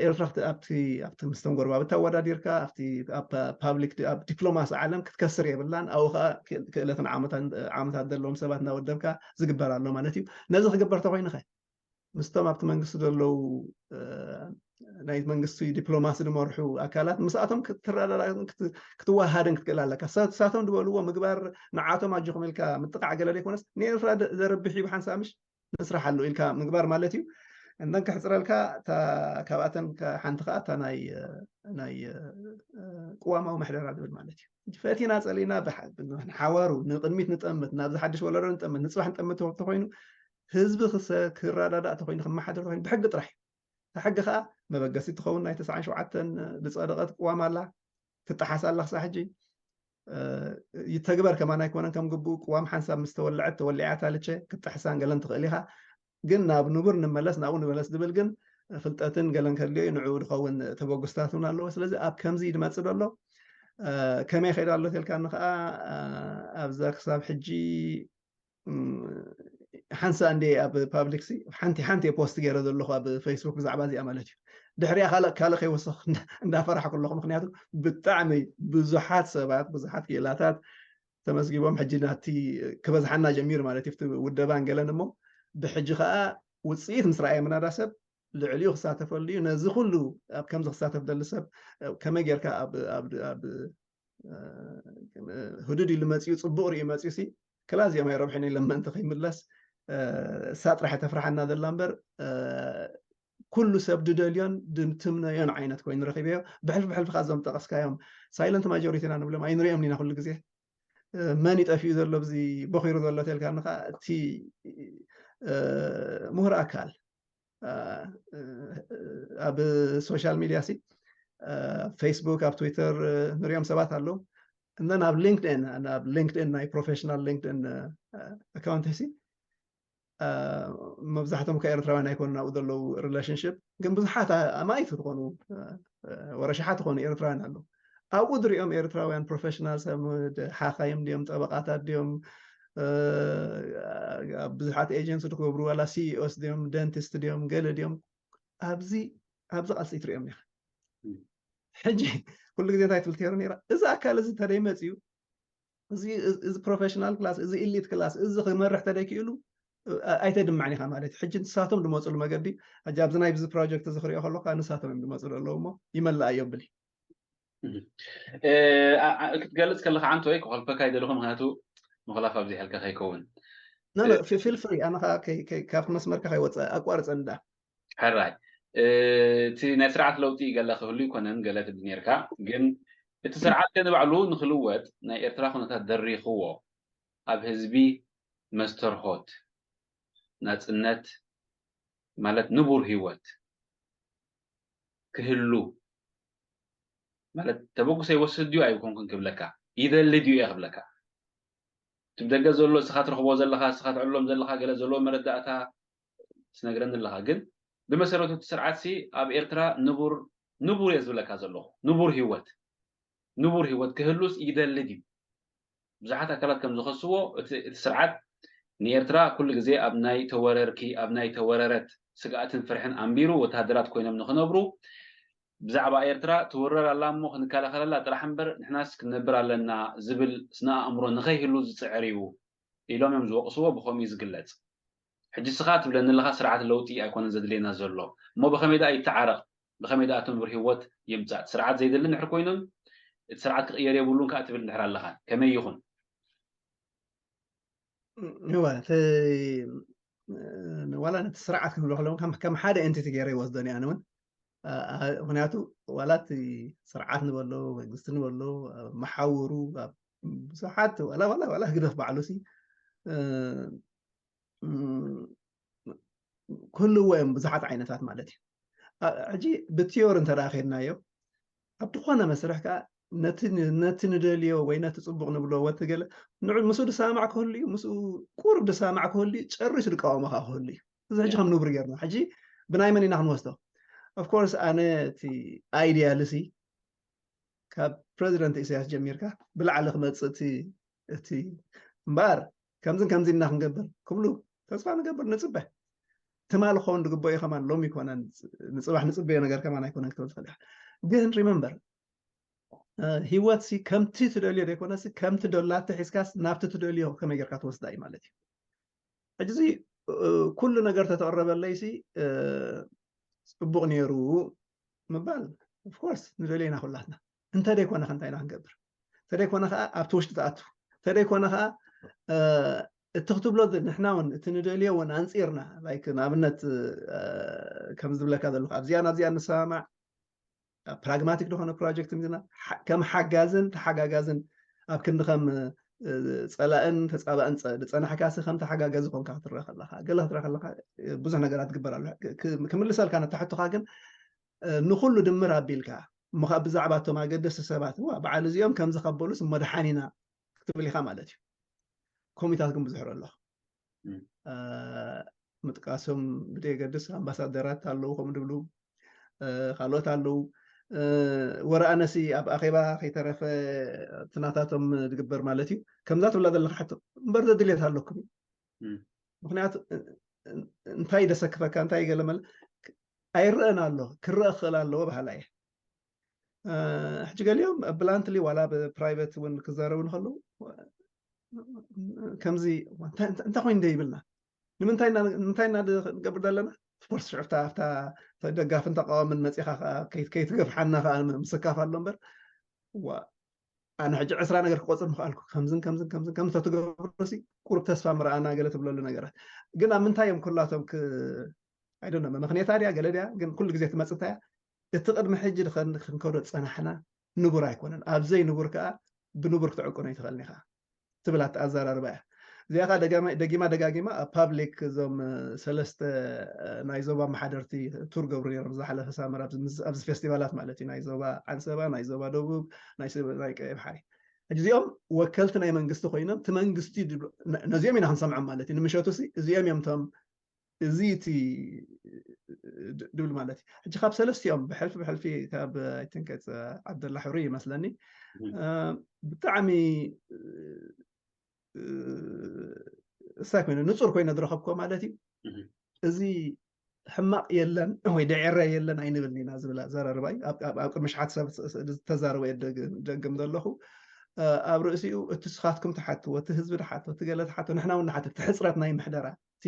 ኤርትራ ኣብቲ ኣብቲ ምስቶም ጎረባብቲ ኣወዳዲርካ ኣብቲ ኣብ ፓብሊክ ኣብ ዲፕሎማሲ ዓለም ክትከስር የብላን። ኣብኡ ከዓ ክእለትን ዓመታት ዘለዎም ሰባት እናወደብካ ዝግበር ኣሎ ማለት እዩ። ነዚ ክግበር ተኮይኑ ኸ ምስቶም ኣብቲ መንግስቲ ዘለዉ ናይ መንግስቲ ዲፕሎማሲ ዝመርሑ ኣካላት ምስኣቶም ክትረዳዳእን ክትወሃሃድን ክትክእል ኣለካ። ንሳቶም ዝበልዎ ምግባር ንዓቶም ኣጆኹም ኢልካ ምጥቃዕ ገለ ዘይኮነስ ንኤርትራ ዘርብሕ እዩ ብሓንሳብ ምሽ ንስራሓሉ ኢልካ ምግባር ማለት እዩ። እንደን ክሕፅረልካ ካብኣተን ሓንቲ ከዓ እታ ናይ ናይ ቅዋማዊ ምሕደራ ዝብል ማለት እዩ። ፈቲና ፀሊና ሓዋሩ ንቅድሚት ንጠምት ናብዚ ሓድሽ ወለዶ ንጠምት ንፅባሕ ንጠምት ተኮይኑ ህዝቢ ክረዳዳእ ተኮይኑ ክመሓደር ተኮይኑ ብሕጊ ጥራሕ እዩ። ሕጊ ከዓ መበገሲ ትኸውን ናይ ተስዓን ሸውዓተን ዝፀደቐት ቅዋም ኣላ። ትጠሓስ ኣላ ክሳብ ሕጂ ይተግበር ከማን ኣይኮነን ከም ግብኡ። ቅዋም ሓንሳብ ምስ ተወለዐት ተወሊዓት ኣልቸ ክትጥሕሳን ገለን ትኽእል ኢኻ። ግን ናብ ንቡር ንመለስ ናብኡ ንመለስ ዝብል ግን ፍልጠትን ገለን ከድልዮ እዩ። ንዕኡ ዝኸውን ተበግስታት እውን ኣለዎ። ስለዚ ኣብ ከምዚ ድመፅእ ዘሎ ከመይ ከይዳ ኣሎ ተልካኒ ከዓ ኣብዛ ክሳብ ሕጂ ሓንሳ እንደ ኣብ ፓብሊክ ሲ ሓንቲ ሓንቲ ፖስት ገይረ ዘለኹ ኣብ ፌስቡክ ብዛዕባ እዚኣ ማለት እዩ። ድሕሪያ ካልእ ካልእ ከይወሰኽ እንዳፈራሕኩ ኣለኹ። ምክንያቱ ብጣዕሚ ብዙሓት ሰባት ብዙሓት ክኢላታት ተመዝጊቦም ሕጂ ናቲ ክበዝሓና ጀሚሩ ማለት እዩ ውደባን ገለን እሞ ብሕጂ ከዓ ውፅኢት ምስ ረኣየ ምናዳ ሰብ ልዕሊኡ ክሳተፈሉ እዩ። ነዚ ኩሉ ኣብ ከምዚ ክሳተፍ ደሊ ሰብ ከመይ ጌርካ ኣብ ህዱድ ኢሉ መፅኡ ፅቡቅ ሪኡ መፅኡ ሲ ክላ እዚኦም ኣይረብሕን ኢሎም ምእንቲ ከይምለስ እሳ ጥራሕ ተፍርሓና ዘላ እምበር ኩሉ ሰብ ድደልዮን ድትምነዮን ዓይነት ኮይኑ ረኪበዮ። ብሕልፊ ብሕልፊ ካብዞም ጠቀስካዮም ሳይለንት ማጆሪቲ ኢና ንብሎም ኣይንሪኦም ኢና ኩሉ ግዜ። መን ይጠፊኡ ዘሎ ብዚ ቦኪሩ ዘሎ ተልካ ንካ እቲ ምሁር ኣካል ኣብ ሶሻል ሚዲያ ሲ ፌስቡክ ኣብ ትዊተር ንሪኦም ሰባት ኣለዉ። እነን ኣብ ሊንክድን ኣብ ሊንክድን ናይ ፕሮፌሽናል ሊንክድን ኣካውንት ሲ መብዛሕቶም ከ ኤርትራውያን ኣይኮኑን ኣብኡ ዘለዉ ሪሌሽንሽፕ ግን ብዙሓት ኣማይት ዝኾኑ ወረሻሓት ዝኾኑ ኤርትራውያን ኣለዉ። ኣብኡ ድሪኦም ኤርትራውያን ፕሮፌሽናል ሰብ ሓኻይም ድዮም ጠበቃታት ድዮም ኣብ ብዙሓት ኤጀንሲ ዝገብሩ ዋላ ሲኢኦስ ድዮም ደንቲስት ድዮም ገለ ድዮም ኣብዚ ኣብዚ ቃልሲ ትሪኦም ኢኻ። ሕጂ ኩሉ ግዜ እንታይ ትብል ተሩ ነራ እዚ ኣካል እዚ ተደይ መፅዩ እዚ ፕሮፌሽናል ክላስ እዚ ኢሊት ክላስ እዚ ክመርሕ ተደይ ክእሉ ኣይተድምዕን ኢኻ ማለት እዩ። ሕጂ ንሳቶም ዝመፅሉ መገዲ ሕጂ ኣብዚ ናይ ብዚ ፕሮጀክት እዚ ክሪኦ ከለካ ንሳቶም እዮም ዝመፅሉ ኣለዉ እሞ ይመልእ እዮም ብል ክትገልፅ ከለካ ዓንተ ወይ ክኸልፈካ ይደልኹ ምክንያቱ ምክላፍ ኣብዚሐልካ ከይከውን ፊል ፍሪ ኣነ ካብቲ መስመርካ ከይወፀ ኣቋርፀ እንዳ ሕራይ እቲ ናይ ስርዓት ለውጢ ገለ ክህሉ ይኮነን ገለ ትብል ነርካ ግን እቲ ስርዓት ከ ንባዕሉ ንክልወጥ ናይ ኤርትራ ኩነታት ደሪኽዎ ኣብ ህዝቢ መስተርሆት ናፅነት ማለት ንቡር ህይወት ክህሉ ማለት ተበግሶ ይወስድ ድዩ ኣይኮንኩን ክብለካ ይደሊ ድዩ እየ ክብለካ እቲ ብደገ ዘሎ እስኻ ትረኽቦ ዘለኻ እስኻ ትዕሎም ዘለኻ ገለ ዘለዎ መረዳእታ ትነግረኒ ኣለኻ ግን ብመሰረቱ እቲ ስርዓት ሲ ኣብ ኤርትራ ንቡር ንቡር እየ ዝብለካ ዘለኹ ንቡር ህይወት ንቡር ህይወት ክህሉስ ይደሊ ድዩ ብዙሓት ኣካላት ከም ዝኸስዎ እቲ ስርዓት ንኤርትራ ኩሉ ግዜ ኣብ ናይ ተወረርኪ ኣብ ናይ ተወረረት ስግኣትን ፍርሕን ኣንቢሩ ወታደራት ኮይኖም ንክነብሩ ብዛዕባ ኤርትራ ትውረር ኣላ እሞ ክንከላኸለላ ጥራሕ እምበር ንሕናስ ክንነብር ኣለና ዝብል ስነ ኣእምሮ ንኸይህሉ ዝፅዕር እዩ ኢሎም እዮም ዝወቕስዎ ብኸምኡ እዩ ዝግለፅ ሕጂ ስኻ ትብለኒ ኣለኻ ስርዓት ለውጢ ኣይኮነን ዘድልየና ዘሎ እሞ ብኸመይ ደኣ ይተዓረቕ ብኸመይ ደኣ ትንብር ህይወት ይምፃእ እቲ ስርዓት ዘይደሊ ንድሕር ኮይኑን እቲ ስርዓት ክቕየር የብሉን ከዓ ትብል እንድሕር ኣለኻ ከመይ ይኹን ዋላ ነቲ ስርዓት ክንብሎ ከለዉ ከም ሓደ ኤንቲቲ ገይረ ይወስዶ ኣነ እውን ምክንያቱ ዋላ እቲ ስርዓት ንበሎ መንግስቲ ንበሎ መሓውሩ ብዙሓት ዋላ ዋላ ዋላ ህግደፍ ባዕሉ ሲ ክህልዎ እዮም ብዙሓት ዓይነታት ማለት እዩ። ሕጂ ብቲዮሪ እንተ ኸድናዮ ኣብ ዝኾነ መስርሕ ከዓ ነቲ ንደልዮ ወይ ነቲ ፅቡቕ ንብሎ ወቲ ገለ ንዑ ምስኡ ድሰማማዕ ክህሉ እዩ፣ ምስኡ ቁሩብ ድሰማማዕ ክህሉ እዩ፣ ጨሪሱ ድቃወሞ ከዓ ክህሉ እዩ። እዚ ሕጂ ከም ንቡር ጌርና ሕጂ ብናይ መን ኢና ክንወስዶ? ኦፍኮርስ ኣነ እቲ ኣይዲያልሲ ካብ ፕረዚደንት ኢሳያስ ጀሚርካ ብላዕሊ ክመፅእ እቲ እቲ እምበኣር ከምዝን ከምዚ ኢና ክንገብር ክብሉ ተስፋ ንገብር፣ ንፅበ። ትማል ክኸውን ዝግበኦ ከማን ሎሚ ይኮነ፣ ንፅባሕ ንፅበዮ ነገር ከማን ኣይኮነን ክትብል ትኽእል ኢኻ። ግን ሪመምበር ህይወት ሲ ከምቲ ትደልዮ ዘይኮነሲ ከምቲ ደላተ ሒዝካስ ናብቲ ትደልዮ ከመይ ጌርካ ትወስዳ እዩ ማለት እዩ። ሕጂ እዚ ኩሉ ነገር ተተቕረበለይሲ ፅቡቕ ነይሩ ምባል ኦፍኮርስ ንደልየና ኩላትና። እንተ ደይኮነ ከ እንታይ ኢና ክንገብር? እንተ ደይኮነ ከዓ ኣብቲ ውሽጢ ትኣቱ፣ እንተ ደይኮነ ከዓ እቲ ክትብሎ ንሕና እውን እቲ ንደልዮ እውን ኣንፂርና ላይክ ንኣብነት ከም ዝብለካ ዘለኹ ኣብዚኣ ናብዚኣ ንሰማማዕ ፕራግማቲክ ዝኾነ ፕሮጀክት ና ከም ሓጋዝን ተሓጋጋዝን ኣብ ክንዲ ከም ፀላእን ተፃባእን ዝፀናሕካሲ ከም ተሓጋጋዚ ኮንካ ክትረአ ከለካ ገለ ክትረአ ከለካ ብዙሕ ነገራት ትግበር ኣሎ። ክምልሰልካ ነታሕቶካ ግን ንኩሉ ድምር ኣቢልካ እሞ ከዓ ብዛዕባ እቶም ኣገደስቲ ሰባት ዋ በዓል እዚኦም ከምዚ ከበሉስ መድሓኒና ክትብል ኢካ ማለት እዩ። ኮሚታት ግን ብዙሕ ኣሎ። ምጥቃሶም ብደየገድስ ኣምባሳደራት ኣለዉ ከምኡ ድብሉ ካልኦት ኣለዉ። ወረ ኣነሲ ኣብ ኣኼባ ከይተረፈ ትናታቶም ዝግበር ማለት እዩ። ከምዛ ትብላ ዘለካ ሕቶ እምበር ዘድልየት ኣለኩም እዩ። ምክንያቱ እንታይ ደሰክፈካ እንታይ ገለመለ ኣይረአን ኣሎ ክረአ ክኽእል ኣለዎ ባህላ እየ። ሕጂ ገሊኦም ብላንትሊ ዋላ ብፕራይቨት እውን ክዛረቡ ንከለዉ ከምዚ እንታይ ኮይኑ ደ ይብልና ንምንታይ እና ንገብር ዘለና ስፖርት ሽዑፍታ ኣብታ ደጋፍን ተቃዋምን መፂኻ ከይትገፍሓና ከዓ ምስካፍ ኣሎ እምበር ዋ ኣነ ሕጂ ዕስራ ነገር ክቆፅር ምክኣልኩ ከምዝን ከምዝን ከምዝን ከም ተትገብሩሲ ቁሩብ ተስፋ ምረኣና ገለ ትብለሉ ነገራት ግን ኣብ ምንታይ እዮም ኩላቶም ኣይደነ መመክንየታ ድያ ገለ ድያ ግን ኩሉ ግዜ ትመፅእ እንታይ እቲ ቅድሚ ሕጂ ክንከዶ ዝፀናሕና ንቡር ኣይኮነን ኣብዘይ ንቡር ከዓ ብንቡር ክትዕቅኖ ይትኽእልኒ ከዓ ትብል ኣዘራርባ እያ። እዚኣ ከዓ ደጊማ ደጋጊማ ኣብ ፓብሊክ እዞም ሰለስተ ናይ ዞባ መሓደርቲ ቱር ገብሩ ነሮም ዝሓለፈ ሳመር ኣብዚ ፌስቲቫላት ማለት እዩ ናይ ዞባ ዓንሰባ ናይ ዞባ ደቡብ ናይ ቀይ ባሕሪ ሕጂ እዚኦም ወከልቲ ናይ መንግስቲ ኮይኖም እቲ መንግስቲ ነዚኦም ኢና ክንሰምዖም ማለት እዩ ንምሸቱ እዚኦም እዮም ቶም እዚ እቲ ድብል ማለት እዩ ሕጂ ካብ ሰለስቲኦም ብሕልፊ ብሕልፊ ካብ ዓብደላ ሕሩይ ይመስለኒ ብጣዕሚ እሳ ኮይኑ ንፁር ኮይነ ዝረኸብኮ ማለት እዩ እዚ ሕማቕ የለን ወይ ደዔረ የለን ኣይንብልን ኢና ዝብል ኣዘራርባ እዩ ኣብ ቅድሚ ሸሓት ሰብ ዝተዛረበ ደግም ዘለኹ ኣብ ርእሲኡ እቲ ስኻትኩም ትሓትዎ እቲ ህዝቢ ትሓቶ እቲ ገለ ትሓቶ ንሕና እውን ንሓትት እቲ ሕፅረት ናይ ምሕደራ እቲ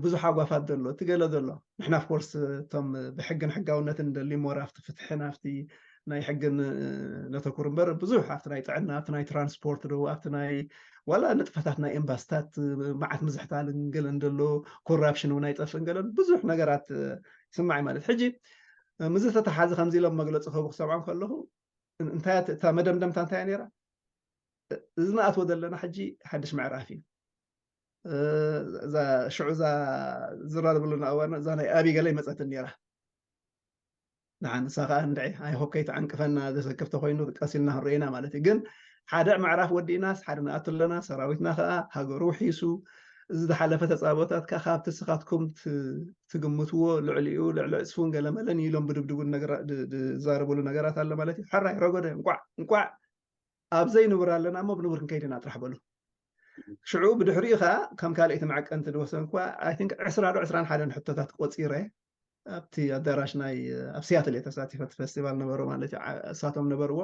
ብዙሕ ኣጓፋት ዘሎ እቲ ገለ ዘሎ ንሕና ኦፍኮርስ እቶም ብሕግን ሕጋውነትን ንደሊ ሞር ኣብቲ ፍትሕን ኣብቲ ናይ ሕግን ነተኩር እምበር ብዙሕ ኣብቲ ናይ ጥዕና ኣብቲ ናይ ትራንስፖርት ዶ ኣብቲ ናይ ዋላ ንጥፈታት ናይ ኤምባስታት መዓት ምዝሕታልን ገለን ዘሎ ኮራፕሽን እውን ኣይጠፍእን ገለን ብዙሕ ነገራት ይስማዕ ማለት ሕጂ ምዚ ተተሓዚ ከምዚ ኢሎም መግለፂ ክህቡ ክሰምዖም ከለኹ እንታይ እታ መደምደምታ እንታይ ነራ እዚ ንኣትዎ ዘለና ሕጂ ሓድሽ ምዕራፍ እዩ እዛ ሽዑ እዛ ዝራርብሉና እዋን እዛ ናይ ኣቢ ገለ ይመፀትን ነራ ንሓንሳ ከዓ እንድዒ ኣይሆፕ ከይትዓንቅፈና ዘሰክፍ ተኮይኑ ቀሲልና ክንርእና ማለት እዩ ግን ሓደ ምዕራፍ ወዲእናስ ሓደ ንኣቱ ኣለና ሰራዊትና ከዓ ሃገሩ ውሒሱ እዚ ዝሓለፈ ተፃቦታት ከዓ ካብቲ ስኻትኩም ትግምትዎ ልዕሊኡ ልዕሊ ዕፅፉን ገለመለን ኢሎም ብድብድቡን ዝዛረብሉ ነገራት ኣሎ ማለት እዩ ሕራይ ረጎደ እንቋዕ እንቋዕ ኣብዘይ ንቡር ኣለና እሞ ብንቡር ክንከይድ ኢና ጥራሕ በሉ ሽዑ ብድሕሪኡ ከዓ ከም ካልእ እቲ መዐቀንቲ ዝወሰንኩዋ ኣይ ቲንክ ዕስራ ዶ ዕስራን ሓደን ሕቶታት ቆፂረ ኣብቲ ኣዳራሽ ናይ ኣብ ሲያትል እየ ተሳቲፈ እቲ ፌስቲቫል ነበሩ ማለት እዩ እሳቶም ነበርዎ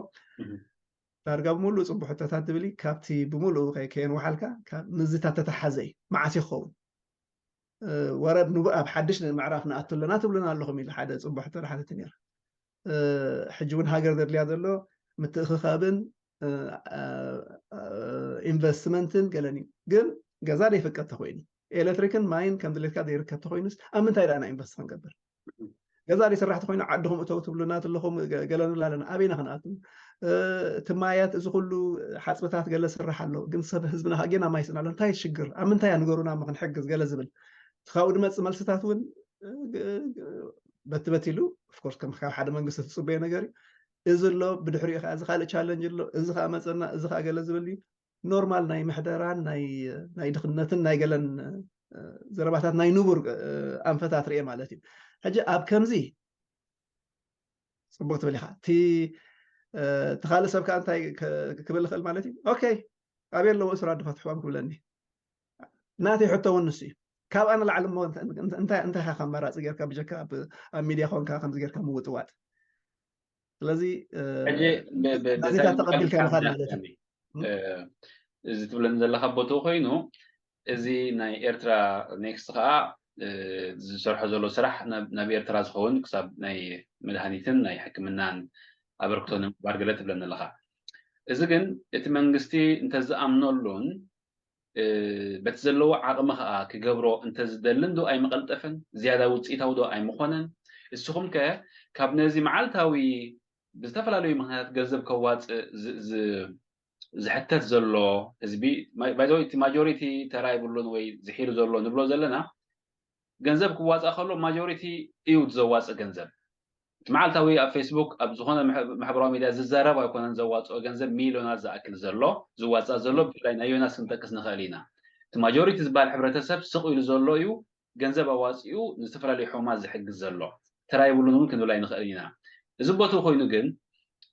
ዳርጋ ብምሉእ ፅቡቅ ሕቶታት ትብል ካብቲ ብምሉእ ከየንውሓልካ ምዝታት ተተሓዘ እዩ መዓስ ይኸውን ወረ ኣብ ሓድሽ ምዕራፍ ንኣቱ ኣለና ትብሉና ኣለኹም ኢሉ ሓደ ፅቡቅ ሕቶ ሓተት ነይሩ ሕጂ እውን ሃገር ዘድልያ ዘሎ ምትእኽኻብን ኢንቨስትመንትን ገለን እዩ ግን ገዛ ዘይፍቀድ ተኮይኑ ኤሌክትሪክን ማይን ከም ድሌትካ ዘይርከብ ተኮይኑስ ኣብ ምንታይ ደኣ ኢና ኢንቨስት ክንገብር ገዛ ዘይስራሕ ተኾይኑ ዓድኹም እተው ትብሉና ዘለኹም፣ ገ- ገለ ንብል ኣለና። ኣበይና ክንኣቱ? እ፣ እቲ ማያት፣ እዚ ኩሉ ሓፅብታት ገለ ስራሕ ኣሎ፣ ግን ሰብ ህዝብና ከኣ ጌና ማይ ስእን ኣሎ። እንታይ ሽግር? ኣብ ምንታይ እያ ንገሩና እሞ ክንሕግዝ ገለ ዝብል። ካብኡ ድመፅእ መልስታት እውን እ፣ ግ- ግ- በቲ በቲ ኢሉ፣ ኦፍኮርስ፣ ከም ካብ ሓደ መንግስቲ ትፅበዮ ነገር እዩ። እዚ ኣሎ፣ ብድሕሪኡ ከዓ እዚ ካልእ ቻለንጅ ኣሎ፣ እዚ ከዓ መፀና፣ እዚ ከዓ ገለ ዝብል እዩ። ኖርማል ናይ ምሕደራን ናይ ናይ ድኽነትን ናይ ገለን እ፣ ዘረባታት ናይ ንቡር እ፣ ኣንፈታት ርኤ ማለት እዩ። ሕጂ ኣብ ከምዚ ፅቡቅ ትብል ኢኻ። እቲ እ፣ እቲ ካልእ ሰብ ከዓ እንታይ ክ- ክብል ይኽእል ማለት እዩ? ኦኬ፣ ኣበይ ኣለዉ እሱራት ድፋትሕዎም ክብለኒ። ናተይ ሕቶ እውን ንሱ እዩ። ካብኣ ንላዕሊ እሞ እንተ- እንተ- እንታይ እንታይ ኢኻ ኣማራፂ ጌርካ ብጀካ ኣብ ኣብ ሚድያ ኮንካ ከምዚ ጌርካ ምውጥዋጥ? ስለዚ እ፣ ሕጂ ብ- ብ- ነዚታት ነዚታት ተቐቢልካ ምኻድ ማለት እዩ። እ፣ እዚ ትብለኒ ዘለካ ቦትኡ ኮይኑ፣ እዚ ናይ ኤርትራ ኔክስት ከዓ እ፣ ዝሰርሖ ዘሎ ስራሕ ናብ ናብ ኤርትራ ዝኸውን ክሳብ ናይ መድሃኒትን ናይ ሕክምናን ኣበርክቶ ንምግባር ገለ ትብለኒ ኣለካ። እዚ ግን እቲ መንግስቲ እንተዝኣምነሉን እ፣ በቲ ዘለዎ ዓቕሚ ከዓ ክገብሮ እንተዝደልን ዶ ኣይመቐልጠፈን? ዝያዳ ውፅኢታዊ ዶ ኣይምኾነን? እስኹም ከ ካብ ነዚ መዓልታዊ ብዝተፈላለዩ ምኽንያታት ገንዘብ ከዋፅእ ዝ- ዝ- ዝሕተት ዘሎ ህዝቢ፣ ባይዘወይ እቲ ማጆሪቲ ተራ ይብሉን ወይ ዝሒሉ ዘሎ ንብሎ ዘለና፣ ገንዘብ ክዋፃእ ከሎ ማጆሪቲ እዩ ዘዋፅእ ገንዘብ። እቲ መዓልታዊ ኣብ ፌስቡክ ኣብ ዝኾነ ማሕበራዊ ሚድያ ዝዛረብ ኣይኮነን ዘዋፅኦ ገንዘብ፣ ሚሊዮናት ዝኣክል ዘሎ ዝዋፃእ ዘሎ። ብፍላይ ናይ ዮናስ ክንጠቅስ ንኽእል ኢና። እቲ ማጆሪቲ ዝበሃል ሕብረተሰብ ስቕ ኢሉ ዘሎ እዩ ገንዘብ ኣዋፂኡ ንዝተፈላለዩ ሕሙማት ዝሕግዝ ዘሎ። ተራ ይብሉን እውን ክንብል ኣይንኽእል ኢና። እዚ ቦትኡ ኮይኑ ግን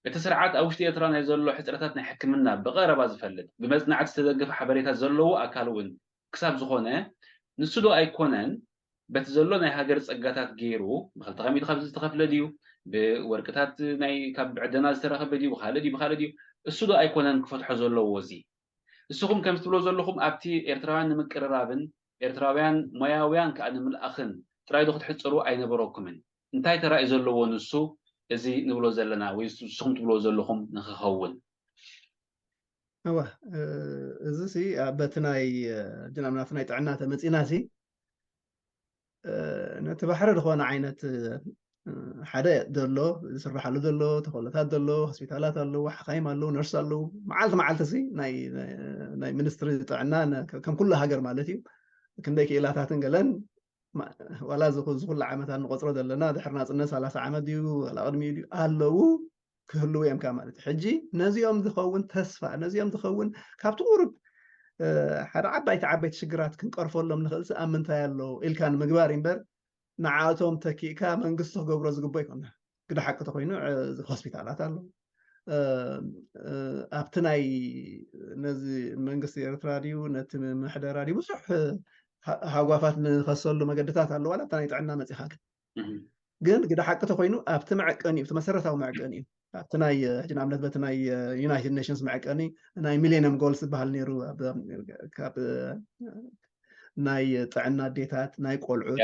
እቲ ስርዓት ኣብ ውሽጢ ኤርትራ ናይ ዘሎ ሕፅረታት ናይ ሕክምና ብቐረባ ዝፈልጥ፣ ብመፅናዕቲ ዝተደገፈ ሓበሬታ ዘለዎ ኣካል እውን ክሳብ ዝኾነ፣ ንሱ ዶ ኣይኮነን በቲ ዘሎ ናይ ሃገር ጸጋታት ገይሩ ብክልተ ሚእቲ ካብ ዝተኸፍለ ድዩ፣ ብወርቅታት ናይ ካብ ዕደና ዝተረኸበ ድዩ፣ ብኻልእ ድዩ ብኻልእ ድዩ፣ እሱ ዶ ኣይኮነን ክፈትሖ ዘለዎ? እዚ እስኹም ከም ትብሎ ዘለኹም ኣብቲ ኤርትራውያን ንምቅርራብን ኤርትራውያን ሞያውያን ከዓ ንምልኣኽን ጥራይ ዶ ክትሕጽሩ ኣይነበረኩምን? እንታይ ተራእዩ ዘለዎ ንሱ እዚ ንብሎ ዘለና ወይ ንስኹም ትብሎ ዘለኹም ንክኸውን? እወ፣ እዚ ሲ በቲ ናይ ጅናምናት ናይ ጥዕና ተመፂና ሲ ነቲ ባሕሪ ዝኾነ ዓይነት ሓደ ዘሎ ዝስርሓሉ ዘሎ ተኸሎታት ዘሎ ሆስፒታላት ኣለዉ፣ ሓኻይም ኣለዉ፣ ነርስ ኣለዉ። መዓልቲ መዓልቲ ሲ ናይ ሚኒስትሪ ጥዕና ከም ኩሉ ሃገር ማለት እዩ ክንደይ ክኢላታትን ገለን ዋላ ዝኹሉ ዓመታት ንቆፅሮ ዘለና ድሕሪ ናፅነት ሰላሳ ዓመት ድዩ ዋላ ቅድሚኡ ድዩ ኣለዉ ክህልዉ እዮም ካብ ማለት እዩ። ሕጂ ነዚኦም ዝኸውን ተስፋ ነዚኦም ዝኸውን ካብቲ ቁሩብ ሓደ ዓባይቲ ዓበይቲ ሽግራት ክንቀርፈሎም ንኽእል ኣብ ምንታይ ኣሎ ኢልካ ንምግባር እምበር ንዓቶም ተኪእካ መንግስቲ ክገብሮ ዝግቦ ይኮነ። ግዳ ሓቂ ተኮይኑ ሆስፒታላት ኣሎ ኣብቲ ናይ ነዚ መንግስቲ ኤርትራ ድዩ ነቲ ምሕደራ ድዩ ብዙሕ ሃጓፋት ንኸሰሉ መገድታት ኣለዋ። ኣብታ ናይ ጥዕና መፂኻ ግን ግን ግዳ ሓቂ ተኮይኑ ኣብቲ መዐቀኒ እዩ፣ እቲ መሰረታዊ መዐቀኒ እዩ። ኣብቲ ናይ ሕጂ ንኣብነት በቲ ናይ ዩናይትድ ኔሽንስ መዐቀኒ ናይ ሚሌኒየም ጎልስ ዝበሃል ነይሩ ካብ ናይ ጥዕና ኣዴታት፣ ናይ ቆልዑት፣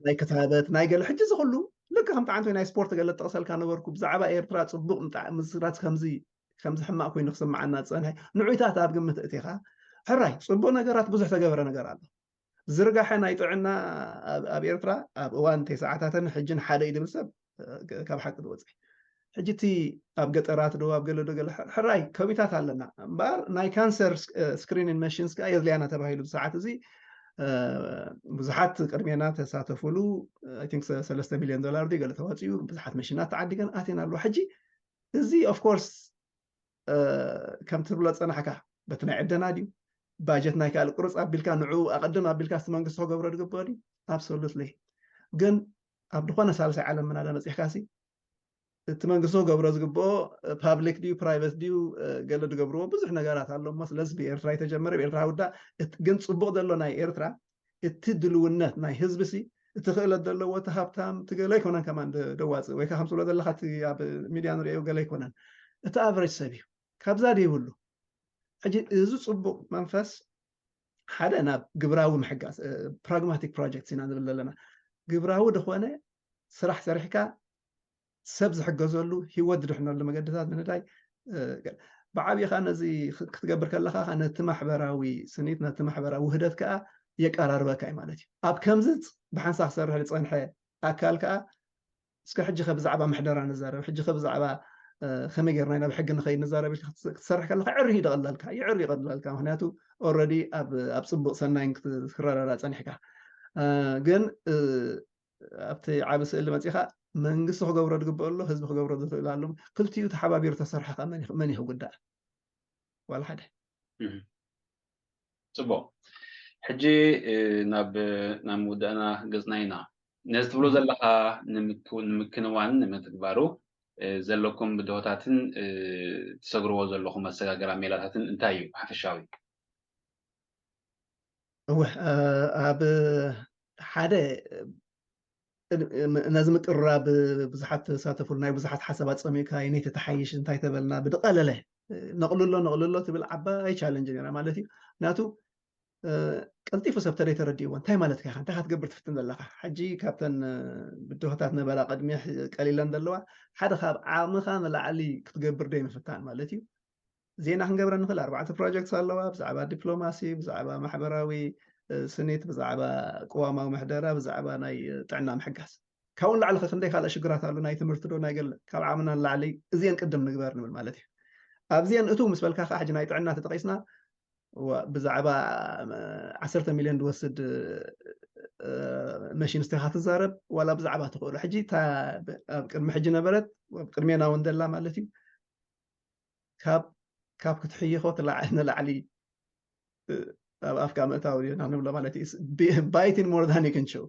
ናይ ክታበት፣ ናይ ገለ ሕጂ እዚ ኩሉ ልክ ከም ተዓንቶ ናይ ስፖርት ገለ ጠቕሰልካ ነበርኩ ብዛዕባ ኤርትራ ፅቡቅ ምስራት ከምዚ ከምዚ ሕማቅ ኮይኑ ክስምዓና ዝፀንሐ ንዑይታት ኣብ ግምት እቲኻ ሕራይ ፅቡቅ ነገራት ብዙሕ ተገበረ ነገር ኣሎ። ዝርጋሐ ናይ ጥዕና ኣብ ኤርትራ ኣብ እዋን ተስዓታትን ሕጅን ሓደ እዩ ዝብል ሰብ ካብ ሓቂ ዝወፅእ ሕጂ እቲ ኣብ ገጠራት ዶ ኣብ ገለ ዶ ገለ ሕራይ ከቢታት ኣለና እምበኣር ናይ ካንሰር ስክሪኒን መሽንስ ከዓ የድልያና ተባሂሉ ሰዓት እዚ ብዙሓት ቅድሜና ተሳተፉሉ። ሰለስተ ሚሊዮን ዶላር ገለ ተዋፂኡ ብዙሓት መሽናት ተዓዲገን ኣትየን ኣለዋ። ሕጂ እዚ ኦፍኮርስ ከም ትብሎ ፀናሕካ በቲ ናይ ዕደና ድዩ ባጀት ናይ ካልእ ቁርፅ ኣቢልካ ንዑ ኣቐድም ኣቢልካ እቲ መንግስቲ ክገብሮ ዝግብኦ ድዩ? ኣብሶሉትሊ። ግን ኣብ ዝኾነ ሳልሳይ ዓለም ምናዳ መፂሕካ ሲ እቲ መንግስቲ ክገብሮ ዝግብኦ ፓብሊክ ድዩ ፕራይቬት ድዩ ገለ ዝገብርዎ ብዙሕ ነገራት ኣሎ እሞ ስለዚ ብኤርትራ ይተጀመረ ብኤርትራ ውዳ ግን ፅቡቅ ዘሎ ናይ ኤርትራ እቲ ድልውነት ናይ ህዝቢ ሲ እቲ ክእለት ዘለዎ እቲ ሃብታም እቲ ገለ ኣይኮነን ከማን ደዋፅእ ወይ ከም ትብሎ ዘለካ እቲ ኣብ ሚድያ ንሪኦ ገለ ኣይኮነን እቲ ኣቨሬጅ ሰብ እዩ ካብዛ ደይብሉ ሕጂ እዚ ፅቡቅ መንፈስ ሓደ ናብ ግብራዊ ምሕጋዝ ፕራግማቲክ ፕሮጀክት ኢና ንብል ዘለና ግብራዊ ዝኾነ ስራሕ ሰሪሕካ ሰብ ዝሕገዘሉ ህይወት ዝድሕነሉ መገድታት ምንዳይ ብዓብኻ ነዚ ክትገብር ከለካ ነቲ ማሕበራዊ ስኒት ነቲ ማሕበራዊ ውህደት ከዓ የቀራርበካ እዩ ማለት እዩ። ኣብ ከምዚ ብሓንሳ ክሰርሕ ዝፀንሐ ኣካል ከዓ እስከ ሕጂ ከ ብዛዕባ ምሕደራ ንዛረብ፣ ሕጂ ከ ብዛዕባ ከመይ ጌርና ኢና ብሕጊ ንኸይድ ንዛረብ ኢልካ ክትሰርሕ ከለካ ዕሪ ይደቐልለልካ፣ ይዕሪ ይቐልለልካ። ምክንያቱ ኦረዲ ኣብ ኣብ ፅቡቕ ሰናይን ክትረዳዳ ፀኒሕካ። ግን ኣብቲ ዓቢ ስእሊ መፂኻ መንግስቲ ክገብሮ ዝግበኦ ኣሎ፣ ህዝቢ ክገብሮ ዝኽእል ኣሎ። ክልቲኡ ተሓባቢሩ ተሰርሐ ከ መን ይጉዳእ? ዋላ ሓደ። ፅቡቅ። ሕጂ ናብ ናብ ምውዳእና ገፅና ኢና። ነዚ ትብሎ ዘለካ ንምክንዋን ንምትግባሩ ዘለኩም ብድሆታትን ትሰግርዎ ዘለኹም መሰጋገራ ሜላታትን እንታይ እዩ ሓፈሻዊ? እወ ኣብ ሓደ ነዚ ምቅርራብ ብዙሓት ተሳተፉሉ ናይ ብዙሓት ሓሳብ ኣፀሚቕካ ነቲ ተሓይሽ እንታይ ተበልና ብድቀለለ ነቕልሎ ነቕልሎ ትብል ዓባይ ቻለንጅ ነራ ማለት እዩ። ምክንያቱ ቀልጢፉ ሰብ ተደይ ተረዲእዎ እንታይ ማለት ኢኻ እንታይ ክትገብር ትፍትን ዘለካ ሕጂ ካብተን ብድሆታት ነበራ ቅድሚ ቀሊለን ዘለዋ ሓደ ካብ ዓቕምኻ ንላዕሊ ክትገብር ደይ ምፍታን ማለት እዩ። ዜና ክንገብረ ንኽእል ኣርባዕተ ፕሮጀክት ኣለዋ ብዛዕባ ዲፕሎማሲ ብዛዕባ ማሕበራዊ ስኒት ብዛዕባ ቅዋማዊ ምሕደራ ብዛዕባ ናይ ጥዕና ምሕጋዝ ካብኡ ንላዕሊ ክንደይ ካልእ ሽግራት ኣሎ ናይ ትምህርቲ ዶ ናይ ገለ ካብ ዓቕምና ንላዕሊ እዚአን ቅድም ንግበር ንብል ማለት እዩ። ኣብዚአን እቱ ምስ በልካ ከዓ ሕጂ ናይ ጥዕና ተጠቂስና ብዛዕባ ዓሰርተ ሚልዮን ዝወስድ መሽን ስቴኻ ትዛረብ ዋላ ብዛዕባ ትኽእሉ ሕጂ ኣብ ቅድሚ ሕጂ ነበረት ኣብ ቅድሜና እውን ዘላ ማለት እዩ ካብ ካብ ክትሕይኾ ንላዕሊ ኣብ ኣፍካ ምእታው ና ንብሎ ማለት እዩ። Biting more than you can chew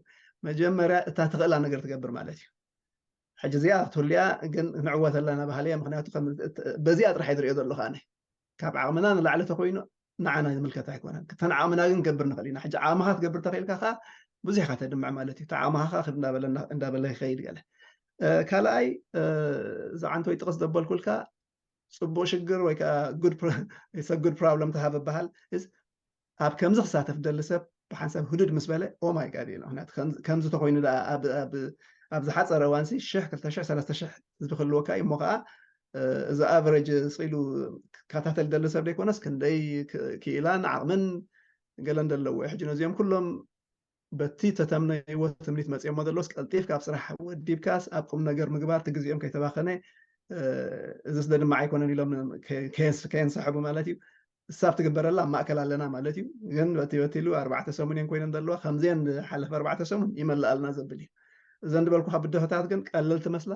መጀመርያ እታ ትኽእላ ነገር ትገብር ማለት እዩ። ሕጂ እዚኣ ክትህልያ ግን ንዕወት ኣለና ባህል እያ ምክንያቱ በዚኣ ጥራሕ ዝሪኦ ዘለኹ ኣነ ካብ ዓቕምና ንላዕሊ ተኮይኑ ንዓና ዝምልከት ኣይኮነን። ተን ዓቕምና ግን ገብር ንኽእል ኢና። ሕጂ ዓቕምኻ ትገብር ተኽኢልካ ከዓ ብዙሕ ኢኻ ተድምዕ ማለት እዩ። ዓቕምኻ ከዓ እንዳበለ ይኸይድ ገለ ካልኣይ ዝዓንተ ወይ ጥቕስ ዘበልኩልካ ፅቡቅ ሽግር ወይ ከዓ good problem ተሃብ በሃል ኣብ ከምዚ ክሳተፍ ደሊ ሰብ ብሓንሳብ ህዱድ ምስ በለ ኦማይ ጋድ ኢለ ምክንያቱ ከምዚ ተኮይኑ ኣብ ዝሓፀረ እዋንሲ ሽሕ ክልተ ሽሕ ሰለስተ ሽሕ ህዝቢ ክህልወካ እዩ እሞ ከዓ እዚ ኣቨሬጅ ስኢሉ ክከታተል ደሊ ሰብ ዘይኮነስ ክንደይ ክኢላን ዓቕምን ገለን ዘለዎ እዩ ሕጂ ነዚኦም ኩሎም በቲ ተተምነይዎ ትምኒት መፅኦሞ ዘለውስ ቀልጢፍ ካብ ስራሕ ወዲብካስ ኣብ ቁም ነገር ምግባር ትግዜኦም ከይተባኸነ እዚ ስለ ድማ ኣይኮነን ኢሎም ከየንሰሕቡ ማለት እዩ እሳብ ትግበረላ ኣብ ማእከል ኣለና ማለት እዩ ግን በቲ በቲሉ ኣርባዕተ ሰሙን እየን ኮይነን ዘለዋ ከምዚአን ዝሓለፈ ኣርባዕተ ሰሙን ይመልኣልና ዘብል እዩ እዘን ዝበልኩካ ብድሆታት ግን ቀለልቲ መስላ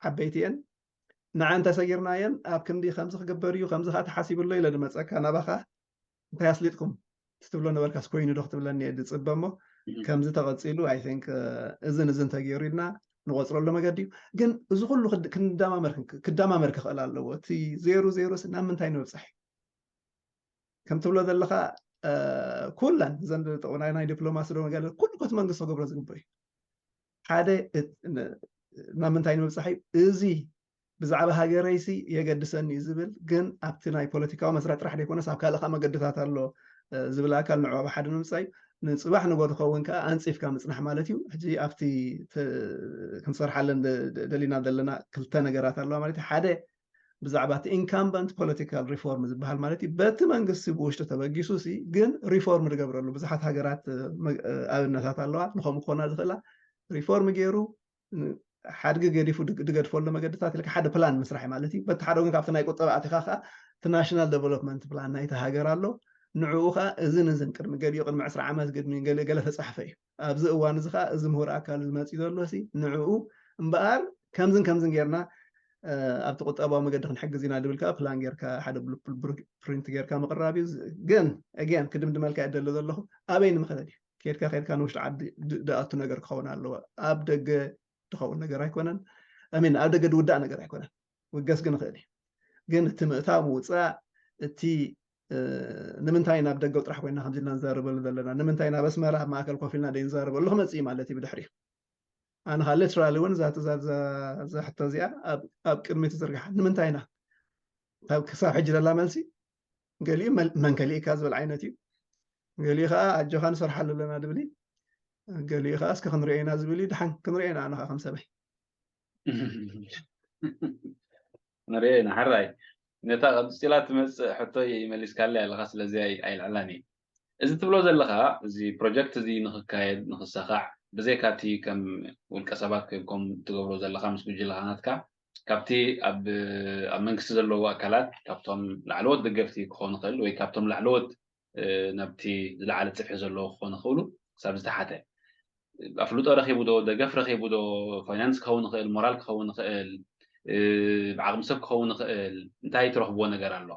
ዓበይቲ እየን ንዓ እንተሰጊርናየን ኣብ ክንዲ ከምዚ ክግበር እዩ ከምዚ ከዓ ተሓሲብሎ ኢለ ድመፀካ ናባካ እንታይ ኣስሊጥኩም ትብሎ ነበርካስ ኮይኑ ዶ ክትብለኒ እየ ዝፅበ እሞ ከምዚ ተቐፂሉ I think እዝን እዝን ተገይሩ ኢልና ንቆፅረሉ መገዲ እዩ ግን እዚ ኩሉ ክንደማመር ክደማመር ክኽእል ኣለዎ እቲ ዜሩ ዜሩ ናብ ምንታይ ንምብፃሕ እዩ ከም ትብሎ ዘለካ ኩለን ዘን ጥቕናይ ናይ ዲፕሎማሲ ዶ መገለ ኩሉ ኮት መንግስቲ ክገብሮ ዝግብር እዩ ሓደ ናብ ምንታይ ንምብፃሕ እዩ እዚ ብዛዕባ ሃገረይሲ የገድሰኒ እዩ ዝብል ግን ኣብቲ ናይ ፖለቲካዊ መስርሕ ጥራሕ ዘይኮነስ ኣብ ካልእ ከዓ መገድታት ኣሎ ዝብል ኣካል ንዕኡ ኣብ ሓደ ንምምፃእ እዩ ንፅባሕ ንጎ ዝኸውን ከዓ ኣንፂፍካ ምፅናሕ ማለት እዩ ሕጂ ኣብቲ ክንሰርሓለን ደሊና ዘለና ክልተ ነገራት ኣለዋ ማለት እዩ ሓደ ብዛዕባ እቲ incumbent political reform ዝበሃል ማለት እዩ በቲ መንግስቲ ብውሽጡ ተበጊሱ ሲ ግን ሪፎርም ዝገብረሉ ብዙሓት ሃገራት ኣብነታት ኣለዋ ንኸምኡ ክኾና ዝኽእላ ሪፎርም ገይሩ ሓድጊ ገዲፉ ዝገድፈሉ መገድታት ኢልካ ሓደ ፕላን ምስራሕ ማለት እዩ በቲ ሓደ ወገን ካብቲ ናይ ቁጠባ ኣቲኻ ከዓ እቲ ናሽናል ዴቨሎፕመንት ፕላን ናይቲ ሃገር ኣሎ ንዕኡ ከዓ እዝን እዝን ቅድሚ ገሊኡ ቅድሚ ዕስራ ዓመት ግድሚ ገለ ተፃሕፈ እዩ ኣብዚ እዋን እዚ ከዓ እዚ ምሁር ኣካል ዝመፅእ ዘሎ ንዕኡ እምበኣር ከምዝን ከምዝን ጌርና ኣብቲ ቁጠባዊ መገዲ ክንሕግዝ ኢና ድብል ከዓ ፕላን ጌርካ ሓደ ፕሪንት ጌርካ ምቅራብ እዩ ግን ኣገን ክድምድመልካ እየ ደሎ ዘለኹ ኣበይ ንምኸለድ እዩ ከድካ ከድካ ንውሽጢ ዓዲ ድኣቱ ነገር ክኸውን ኣለዎ ኣብ ደገ ዝኸውን ነገር ኣይኮነን ሚን ኣብ ደገ ድውዳእ ነገር ኣይኮነን ውገስ ግን ይኽእል እዩ ግን እቲ ምእታው ምውፃእ እቲ ንምንታይ ናብ ደገ ጥራሕ ኮይና ከምዚ ኢልና ንዛረበሉ ዘለና ንምንታይ ናብ ኣስመራ ኣብ ማእከል ኮፍ ኢልና ደይ ንዛረበሉ ክመፅእ ማለት እዩ ብድሕሪ ኣነ ከዓ ሊትራሊ እውን እዛ ሕቶ እዚኣ ኣብ ቅድሚ ትዝርግሓ ንምንታይ ኢና ክሳብ ሕጂ ዘላ መልሲ ገሊኡ መን ከሊእካ ዝብል ዓይነት እዩ ገሊኡ ከዓ ኣጆኻ ንሰርሓሉ ኣለና ዝብል እዩ ገሊኡ ከዓ እስከ ክንሪኦ ኢና ዝብል እዩ ድሓን ክንሪኦ ኢና ኣነ ከዓ ከም ሰበይ ንሪኦ ኢና ሕራይ ነታ ቀፂላ ትመፅእ ሕቶ ይመሊስካለይ ኣለካ ስለዚ ኣይልዕላን እዩ እዚ ትብሎ ዘለኻ፣ እዚ ፕሮጀክት እዚ ንኽካየድ፣ ንኽሳኻዕ፣ ብዘይካ እቲ ከም ውልቀ ሰባት ኮይንኩም ትገብሮ ዘለኻ ምስ ጉጅለኻ ናትካ፣ ካብቲ ኣብ ኣብ መንግስቲ ዘለዉ ኣካላት፣ ካብቶም ላዕለዎት ደገፍቲ ክኾኑ ይኽእል ወይ ካብቶም ላዕለዎት ናብቲ ዝለዓለ ጽፍሒ ዘለዉ ክኾኑ ይኽእሉ፣ ክሳብ ዝተሓተ ኣፍልጦ ረኺቡ ዶ፣ ደገፍ ረኺቡ ዶ፣ ፋይናንስ ክኸውን ይኽእል፣ ሞራል ክኸውን ይኽእል፣ ብዓቕሚ ሰብ ክኸውን ይኽእል፣ እንታይ ትረኽብዎ ነገር ኣሎ?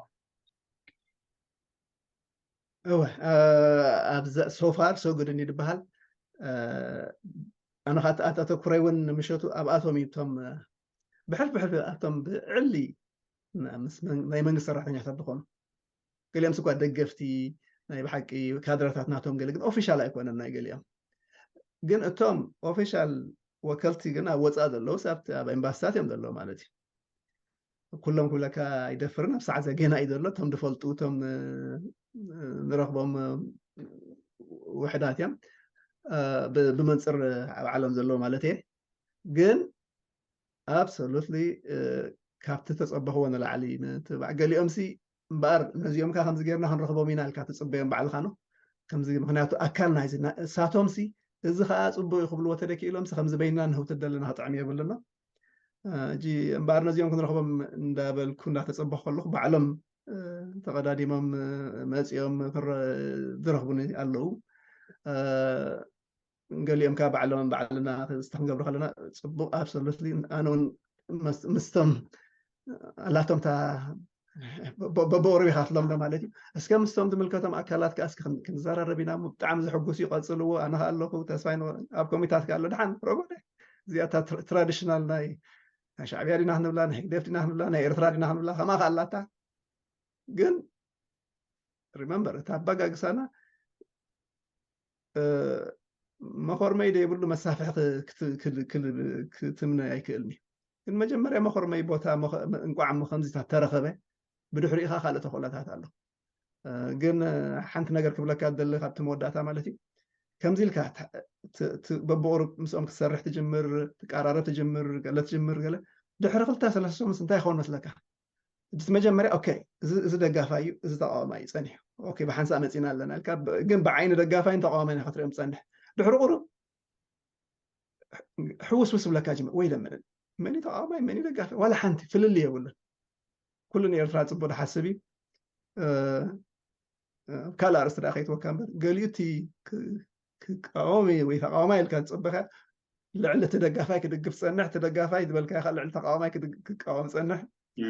እወ፣ ኣብዚ so far so good እንዲ ዝበሃል። ኣነ ከዓ ኣተኩረይ እውን ንምሸቱ ኣብኣቶም እዩ። እቶም ብሕልፊ ሕልፊ ኣብቶም ብዕሊ ናይ መንግስቲ ሰራሕተኛታት ዝኾኑ፣ ገሊኦም ስኳ ደገፍቲ ናይ ብሓቂ ካድረታት ናቶም፣ ገለ ግን ኦፊሻል ኣይኮነን ናይ ገሊኦም። ግን እቶም ኦፊሻል ወከልቲ ግን ኣብ ወፃኢ ዘለዉ፣ ኣብቲ ኣብ ኤምባሲታት እዮም ዘለዉ ማለት እዩ። ኩሎም ክብለካ ኣይደፍርን፣ ኣብ ሰዓት ገና እዩ ዘሎ። እቶም ዝፈልጡ፣ እቶም ንረኽቦም ውሕዳት እዮም ብመንፅር ኣብ ዓለም ዘለዉ ማለት እየ። ግን ኣብሶሉትሊ ካብቲ ተፀበኽዎ ንላዕሊ ምትባዕ። ገሊኦም ሲ እምበኣር ነዚኦም ከ ከምዚ ጌርና ክንረኽቦም ኢና ኢልካ ትፅበዮም ባዕልኻ ነው ከምዚ። ምክንያቱ ኣካል ናይዚ እሳቶም ሲ እዚ ከዓ ፅቡቅ እዩ ክብልዎ ተደኪኢሎም ሲ ከምዚ በይንና ንህውትት ዘለና ክጥዕም የብልና። እጂ እምበኣር ነዚኦም ክንረኽቦም እንዳበልኩ እንዳተፀበኹ ከለኹ ባዕሎም ተቐዳዲሞም መፂኦም ዝረኽቡኒ ኣለዉ። ገሊኦም ከዓ ባዕሎም ባዕልና ክስተ ክንገብሮ ከለና ፅቡቅ፣ ኣብሶሉትሊ። ኣነ እውን ምስቶም ኣላቶም ታ በብቁሩብ ኢኻ ትለምዶ ማለት እዩ። እስከ ምስቶም ዝምልከቶም ኣካላት ከዓ እስኪ ክንዘራረብ ኢና። ብጣዕሚ ዘሕጉስ እዩ፣ ቀፅልዎ። ኣነ ከዓ ኣለኹ፣ ተስፋ ይኖረን። ኣብ ኮሚታት ከዓ ኣሎ። ደሓን ረጎደ። እዚኣ እታ ትራዲሽናል ናይ ሻዕብያ ዲና ክንብላ፣ ናይ ህግደፍ ዲና ክንብላ፣ ናይ ኤርትራ ዲና ክንብላ፣ ከማኻ ኣላታ። ግን ሪመምበር፣ እታ ኣባጋግሳና መኾርመይ ደይብሉ መሳፍሒ ክትምነ ኣይክእልኒ። ግን መጀመርያ መኾርመይ ቦታ እንቋዕ እሞ ከምዚታት ተረኸበ፣ ብድሕሪኡ ኸዓ ካልእ ተኽእሎታት ኣሎ። ግን ሓንቲ ነገር ክብለካ ደሊ ካብቲ መወዳእታ ማለት እዩ፣ ከምዚ ኢልካ በብቑሩብ ምስኦም ክትሰርሕ ትጅምር፣ ትቀራረብ ትጅምር፣ ገለ ትጅምር፣ ገለ ድሕሪ ክልተ ሰለስተ ሰሙንስ እንታይ ይኸውን መስለካ? እቲ መጀመርያ ኦኬ፣ እዚ ደጋፋይ እዩ፣ እዚ ተቃዋማይ እዩ ጸኒሑ። ኦኬ፣ ብሓንሳእ መጺና ኣለና ኢልካ፣ ግን ብዓይኒ ደጋፋይን ተቃዋማይን ኢኻ ክትሪኦም ትጸንሕ። ድሕሪ ቁሩብ ሕውስውስ ብለካ ጅምር። ወይ ለምን መን እዩ ተቃዋማይ፣ መን እዩ ደጋፋይ፣ ዋላ ሓንቲ ፍልልይ የብሉን። ኩሉ ንኤርትራ ጽቡቅ ዝሓስብ እዩ። ኣብ ካልእ ኣርእስቲ ደኣ ከይትወካ እምበር፣ ገሊኡ እቲ ክቃወም ወይ ተቃዋማይ ኢልካ ዝጸበኻ ልዕሊ እቲ ደጋፋይ ክድግፍ ጸንሕ፣ እቲ ደጋፋይ ዝበልካዮ ከዓ ልዕሊ ተቃዋማይ ክቃወም ጸንሕ።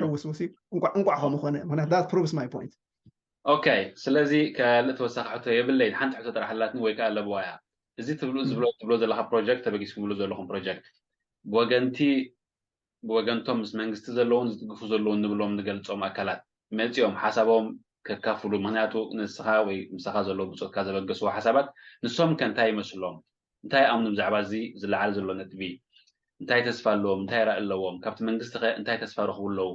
ሕውስውስ እዩ። እንቋዕ እንቋዕ ከምኡ ኮነ። ምክንያቱ that proves my point። ኦኬ፣ ስለዚ ካልእ ተወሳኺ ሕቶ የብለይን። ሓንቲ ሕቶ ጥራሕ ኣላትኒ ወይ ከዓ ኣለብዋ እያ። እዚ ትብሉ ዝብሎ ትብሎ ዘለካ ፕሮጀክት፣ ተበጊስኩምሉ ዘለኹም ፕሮጀክት ብወገንቲ ብወገንቶም ምስ መንግስቲ ዘለውን ዝድግፉ ዘለውን ንብሎም ንገልጾም ኣካላት መጺኦም ሓሳቦም ከካፍሉ፣ ምክንያቱ ንስኻ ወይ ምሳኻ ዘለዉ ብጾትካ ዘበገስዎ ሓሳባት ንሶም ከ እንታይ ይመስሎም? እንታይ ይኣምኑ ብዛዕባ እዚ ዝለዓል ዘሎ ነጥቢ? እንታይ ተስፋ ኣለዎም? እንታይ ራኢ ኣለዎም? ካብቲ መንግስቲ ከ እንታይ ተስፋ ረኽቡ ኣለዉ?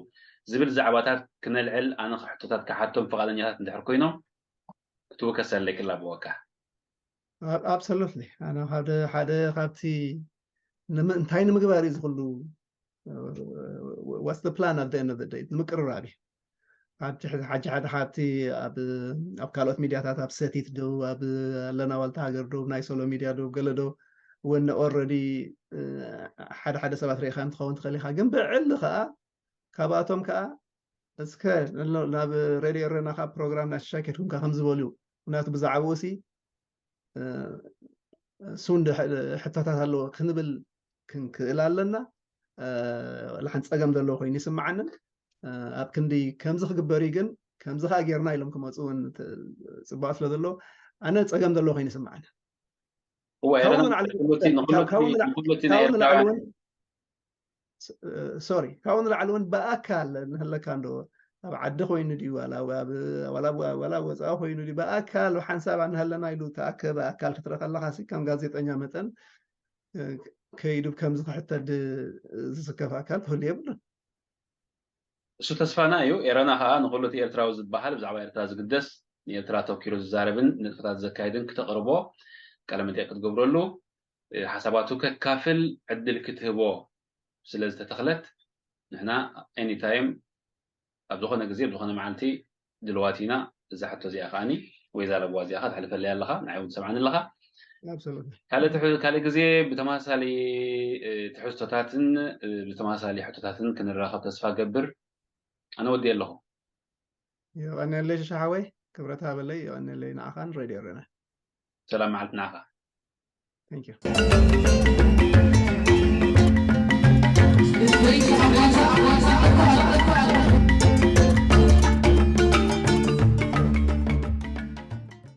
ዝብል ዛዕባታት ክነልዕል ኣነ ሕቶታት ክሓቶም ፍቓደኛታት እንድሕር ኮይኖም ክትውከሰለይ ክላበወካ። ኣብሶሉትሊ ኣነ ሓደ ሓደ ካብቲ እንታይ ንምግባር እዩ ዝኽሉ what's the plan at the end of the day ንምቅርራብ እዩ። ሓጂ ሓደ ሓቲ ኣብ ካልኦት ሚድያታት ኣብ ሰቲት ዶ ኣብ ኣለና ዋልታ ሃገር ዶ ናይ ሶሎ ሚድያ ዶ ገለ ዶ ወነ ኦረዲ ሓደ ሓደ ሰባት ርኢኻ እንትኸውን ትኽእል ኢኻ። ግን ብዕሊ ከዓ ካብኣቶም ከዓ እስከ ናብ ሬድዮ ኤረና ካብ ፕሮግራም ናይ ሽሻይ ከድኩም ከዓ ከምዝበሉ ምክንያቱ ብዛዕባኡ ሲ ሱንድ ሕቶታት ኣለዎ ክንብል ክንክእል ኣለና። ላሓን ፀገም ዘለዎ ኮይኑ ይስምዓንን ኣብ ክንዲ ከምዚ ክግበር እዩ ግን ከምዚ ከዓ ጌርና ኢሎም ክመፁ እውን ፅባቅ ስለ ዘለዎ ኣነ ፀገም ዘለዎ ኮይኑ ይስምዓኒ። ሶሪ ካብኡ ንላዕሊ እውን ብኣካል ንህለካ እንዶ ኣብ ዓዲ ኮይኑ ድዩ ዋላ ወፃኢ ኮይኑ ድዩ ብኣካል ሓንሳብ ኣንሃለና ኢሉ ተኣከበ ኣካል ክትረ ከለካ ከም ጋዜጠኛ መጠን ከይዱ ከምዚ ክሕተድ ዝስከፍ ኣካል ክህሉ የብሉን። እሱ ተስፋና እዩ። ኤረና ከዓ ንኩሉ እቲ ኤርትራዊ ዝበሃል ብዛዕባ ኤርትራ ዝግደስ ንኤርትራ ተኪሩ ዝዛረብን ንጥፈታት ዘካይድን ክተቅርቦ ቃለመጠይቅ ክትገብረሉ ሓሳባቱ ከካፍል ዕድል ክትህቦ ስለ ዝተተኽለት ንሕና ኤኒታይም ኣብ ዝኾነ ግዜ ኣብ ዝኾነ መዓልቲ ድልዋት ኢና። እዛ ሕቶ እዚኣ ከዓኒ ወይ ዛለብዋ እዚኣ ኸዓ ተሕልፈለይ ኣለኻ፣ ንዓይ እውን ትሰምዓኒ ኣለኻ። Absolutely. ካልእ ትሕ- ካልእ ግዜ ብተመሳሳሊ እ፣ ትሕዝቶታትን እ፣ ብተመሳሳሊ ሕቶታትን ክንራኸብ ተስፋ ገብር። ኣነ ወዲየ ኣለኹ። የቐንየለይ ሽሻ ሓወይ፣ ክብረት ሃበለይ። የቐንየለይ ንዓኻን ሬድዮ ኤረና። ሰላም መዓልቲ ንዓኻ። Thank you.